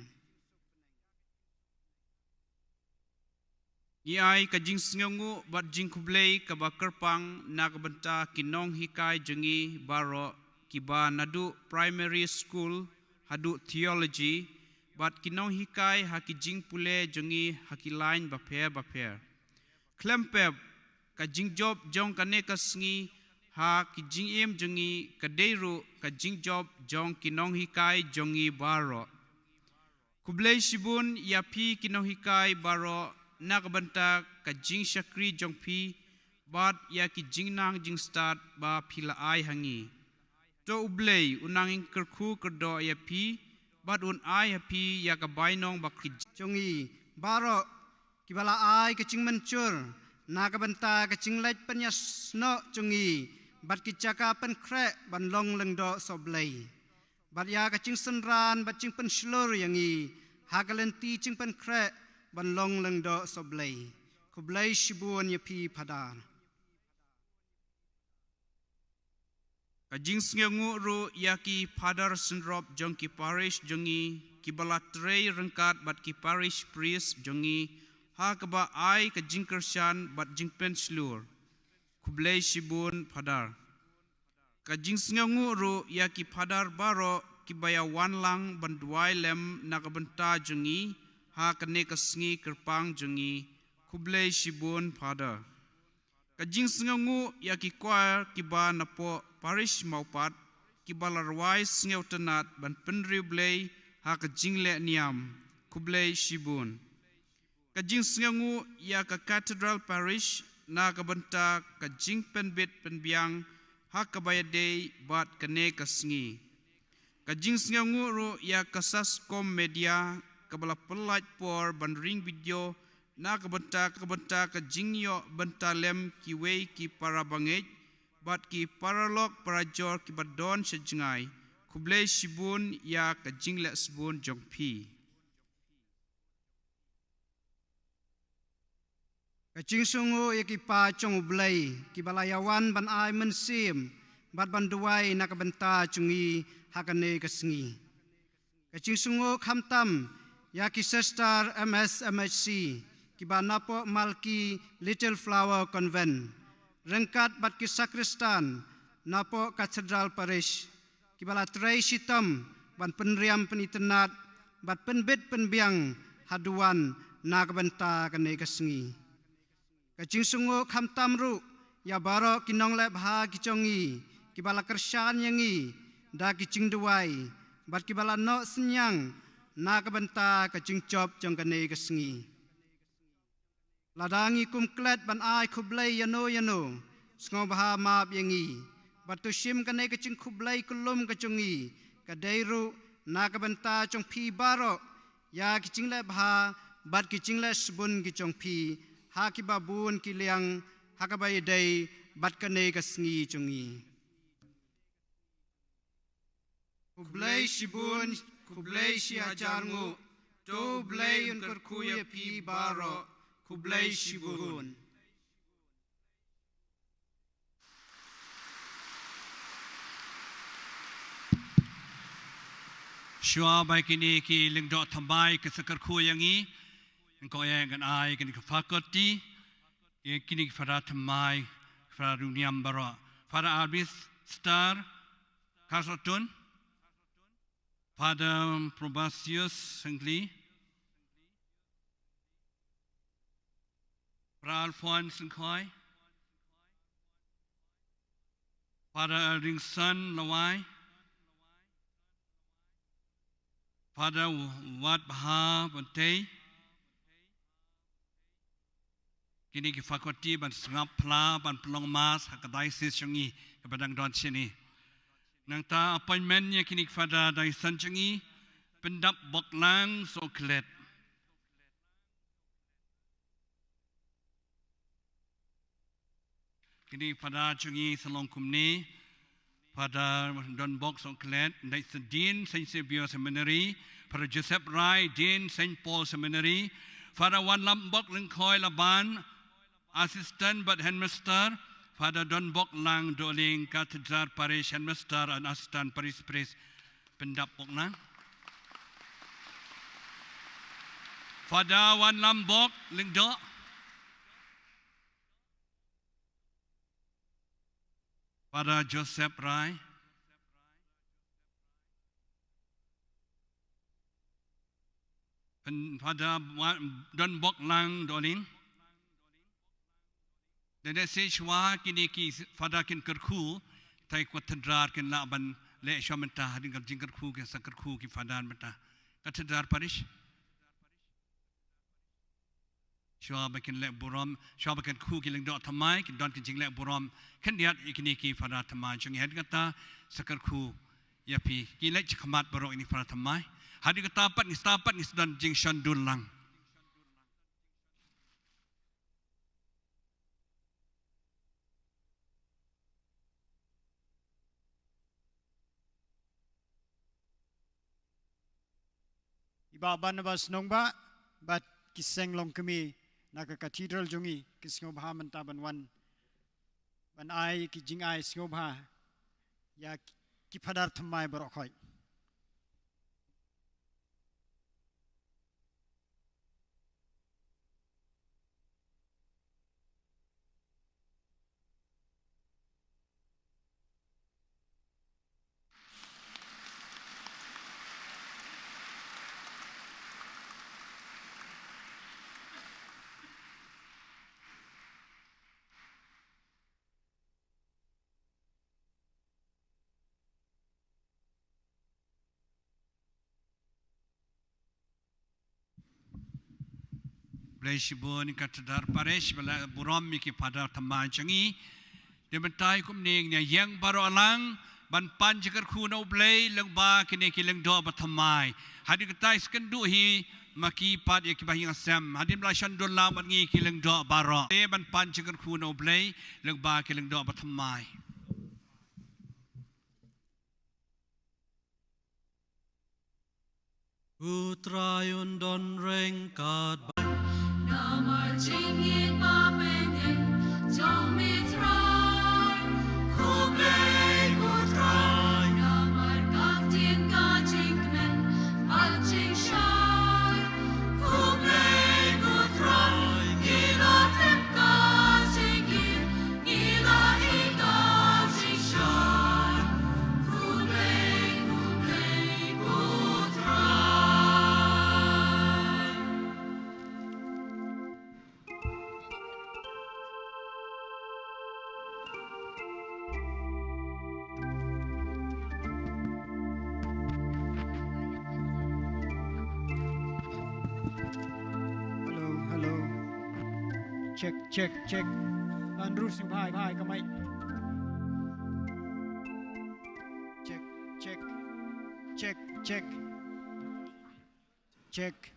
Ngi ai ka jingsngewnguh bad jingkhublei kaba kyrpang na ka bynta ki nonghikai jong ngi baroh, kiba naduh primary school haduh theology, bad ki nonghikai ha ki jingpule jong ngi ha ki lain bapher bapher. Khlem pep, ka jingjop jong kane ka sngi ha ki jingim jong ngi ka dei ruh ka jingjop jong ki nonghikai jong ngi baroh. Khublei shibun ïa phi ki nonghikai baroh na ka bynta ka jingshakri jong phi bad ïa ki jingnang jingstad ba phi la ai ha ngi. To U Blei un nang kyrkhu kyrdoh ïa phi bad un ai ha phi ïa ka bainong ba ki jong ngi baroh, kiba la ai ka jingmynjur na ka bynta ka jingleit pynïasnoh jong ngi bad ki jaka pynkhreh ban long lyngdoh sohblei, bad ïa ka jingsynran bad jingpynshlur ïa ngi ha ka lynti jingpynkhreh ban long lyngdoh sohblei. Khublei shibun ïa phi Phadar. Ka jingsngewnguh ruh ïa ki Phadar synrop jong ki parish jong ngi, kiba la trei ryngkat bad ki parish priest jong ngi ha kaba ai ka jingkyrshan bad jingpynshlur. Khublei shibun Phadar. Ka jingsngewnguh ruh ïa ki Phadar baroh kiba ïa wan lang ban duwai lem na ka bynta jong ngi ha kane ka sngi kyrpang jong ngi. Khublei shibun Phadar. Ka jingsngewnguh ïa ki choir kiba napoh parish Mawpat, kiba la rwai sngewtynnat ban pynriewblei ha ka jingleh niam. Khublei shibun. Ka jingsngewnguh ïa ka Cathedral Parish na ka bynta ka jingpynbit pynbiang ha kaba ïadei bad kane ka sngi. Ka jingsngewnguh ruh ïa ka Sascom Media kaba la pyllait por ban ring video na ka bynta, ka bynta ka jingïoh bynta lem kiwei ki para bangeit bad ki paralok parajor kiba don sha jngai. Khublei shibun ïa ka jingleh sbun jong phi. Ka jingsngewnguh ïa ki paid jong U Blei kiba la ïa wan ban ai mynsiem bad ban duwai na ka bynta jong ngi ha kane ka sngi. Ka jingsngewnguh khamtam ïa ki sister M S M H C kiba napoh Malki Little Flower Convent, ryngkat bad ki sakristan napoh Cathedral Parish, kiba la trei shitom ban pynriam pynitynnad bad pynbit pynbiang haduh wan na ka bynta kane ka sngi. Ka jingsngewnguh khamtam ruh ïa baroh ki nongleh bha ki jong ngi kiba la kyrshan ïa ngi da ki jingduwai bad kiba la noh synñiang na ka bynta ka jingjop jong kane ka sngi. Lada ngi kum klet ban ai khublei ïano ïano, sngewbha map ïa ngi. Bad to shim kane ka jingkhublei kyllum ka jong ngi ka dei ruh na ka bynta jong phi baroh, ïa ki jingleh bha bad ki jingleh sbun ki jong phi ha kiba bun ki liang ha kaba ïadei bad kane ka sngi jong ngi. Khublei shibun, khublei shihajar nguh. To U Blei un kyrkhu ïa phi baroh. Khublei shibun. Shuwa ba kine ki lyngdoh thymmai ki sa kyrkhu ïa ngi, ngan kyntu ïa ngan ai kine ki faculty, ïa kine ki Father thymmai, Father riewniam baroh. Father Albis Star, Castleton, Father Probasius Sengli, Father Alphonse Sengkhoi, Father Ringson Lawai, Father Wat Bha Bantei, kine ki faculty ban sngap phla ban pynlong mass ha ka diocese jong ngi kaba dang don shane. Nangta appointment ïa kine ki Father diocesan jong ngi, pyndap bok lang sha u klet. Kine ki Father jong ngi sa long kumne: Father Donbok Songklet, Deacon, Dean, Saint Xavier Seminary; Father Joseph Rai, Dean, Saint Paul Seminary; Father Wanlambok Lyngkhoi Laban, Assistant bad Headmaster; Father Donbok Lang Dohling, Cathedral Parish Headmaster and Assistant Parish Priest. Pyndap bok nang. Father Wanlambok Lyngdoh. Father Joseph Rai. Pyn-, Father Wa-, Donbok Lang Dohling. Lada shisha kine ki Father kin kyrkhu, te ki Cathedral kin lah ban leh shuwa mynta, hadien ka jingkyrkhu kin sa kyrkhu ki Father mynta. Cathedral Parish. Shuwa ba kin leh burom, shuwa ba kin kyrkhu ki lyngdoh thymmai, kin don ki jingleh burom khyndiat ïa kine ki Father thymmai jong ngi. Hadien kata sa kyrkhu ïa phi. Ki leit shakhmat baroh kine ki Father thymmai. Hadien kata pat ngi sa, pat ngi sa don jingshon dur lang. I Bah Barnabas Nongbah bad ki seng longkmie na ka Cathedral jong ngi ki sngewbha mynta ban wan ban ai ki jingai sngewbha ïa ki Father thymmai baroh khoit. Khublei shibun Cathedral Parish ba la burom ïa ki Father thymmai jong ngi. Te mynta kumne ngin ïeng baroh lang ban pan jingkyrkhu na U Blei lyngba kine ki lyngdoh ba thymmai. Hadien kata sa kynduh hi ma ki pat ïa ki bahaïing hasem. Hadien ba la shon dur lang bad ngi ki lyngdoh baroh, te ban pan jingkyrkhu na U Blei lyngba ki lyngdoh ba thymmai. U Trai un don ryngkat bad. Namar jingïeit ba pynïeng jong me Trai. Khublei ko Trai namar ka ktien, ka jingkmen bad jingshai. Khublei ko Trai, ngi la tip ka jingim. Hello, hello. Check, check, check. Andrew Singh bhai, bhai, ka mic. Check, check, check, check. Check.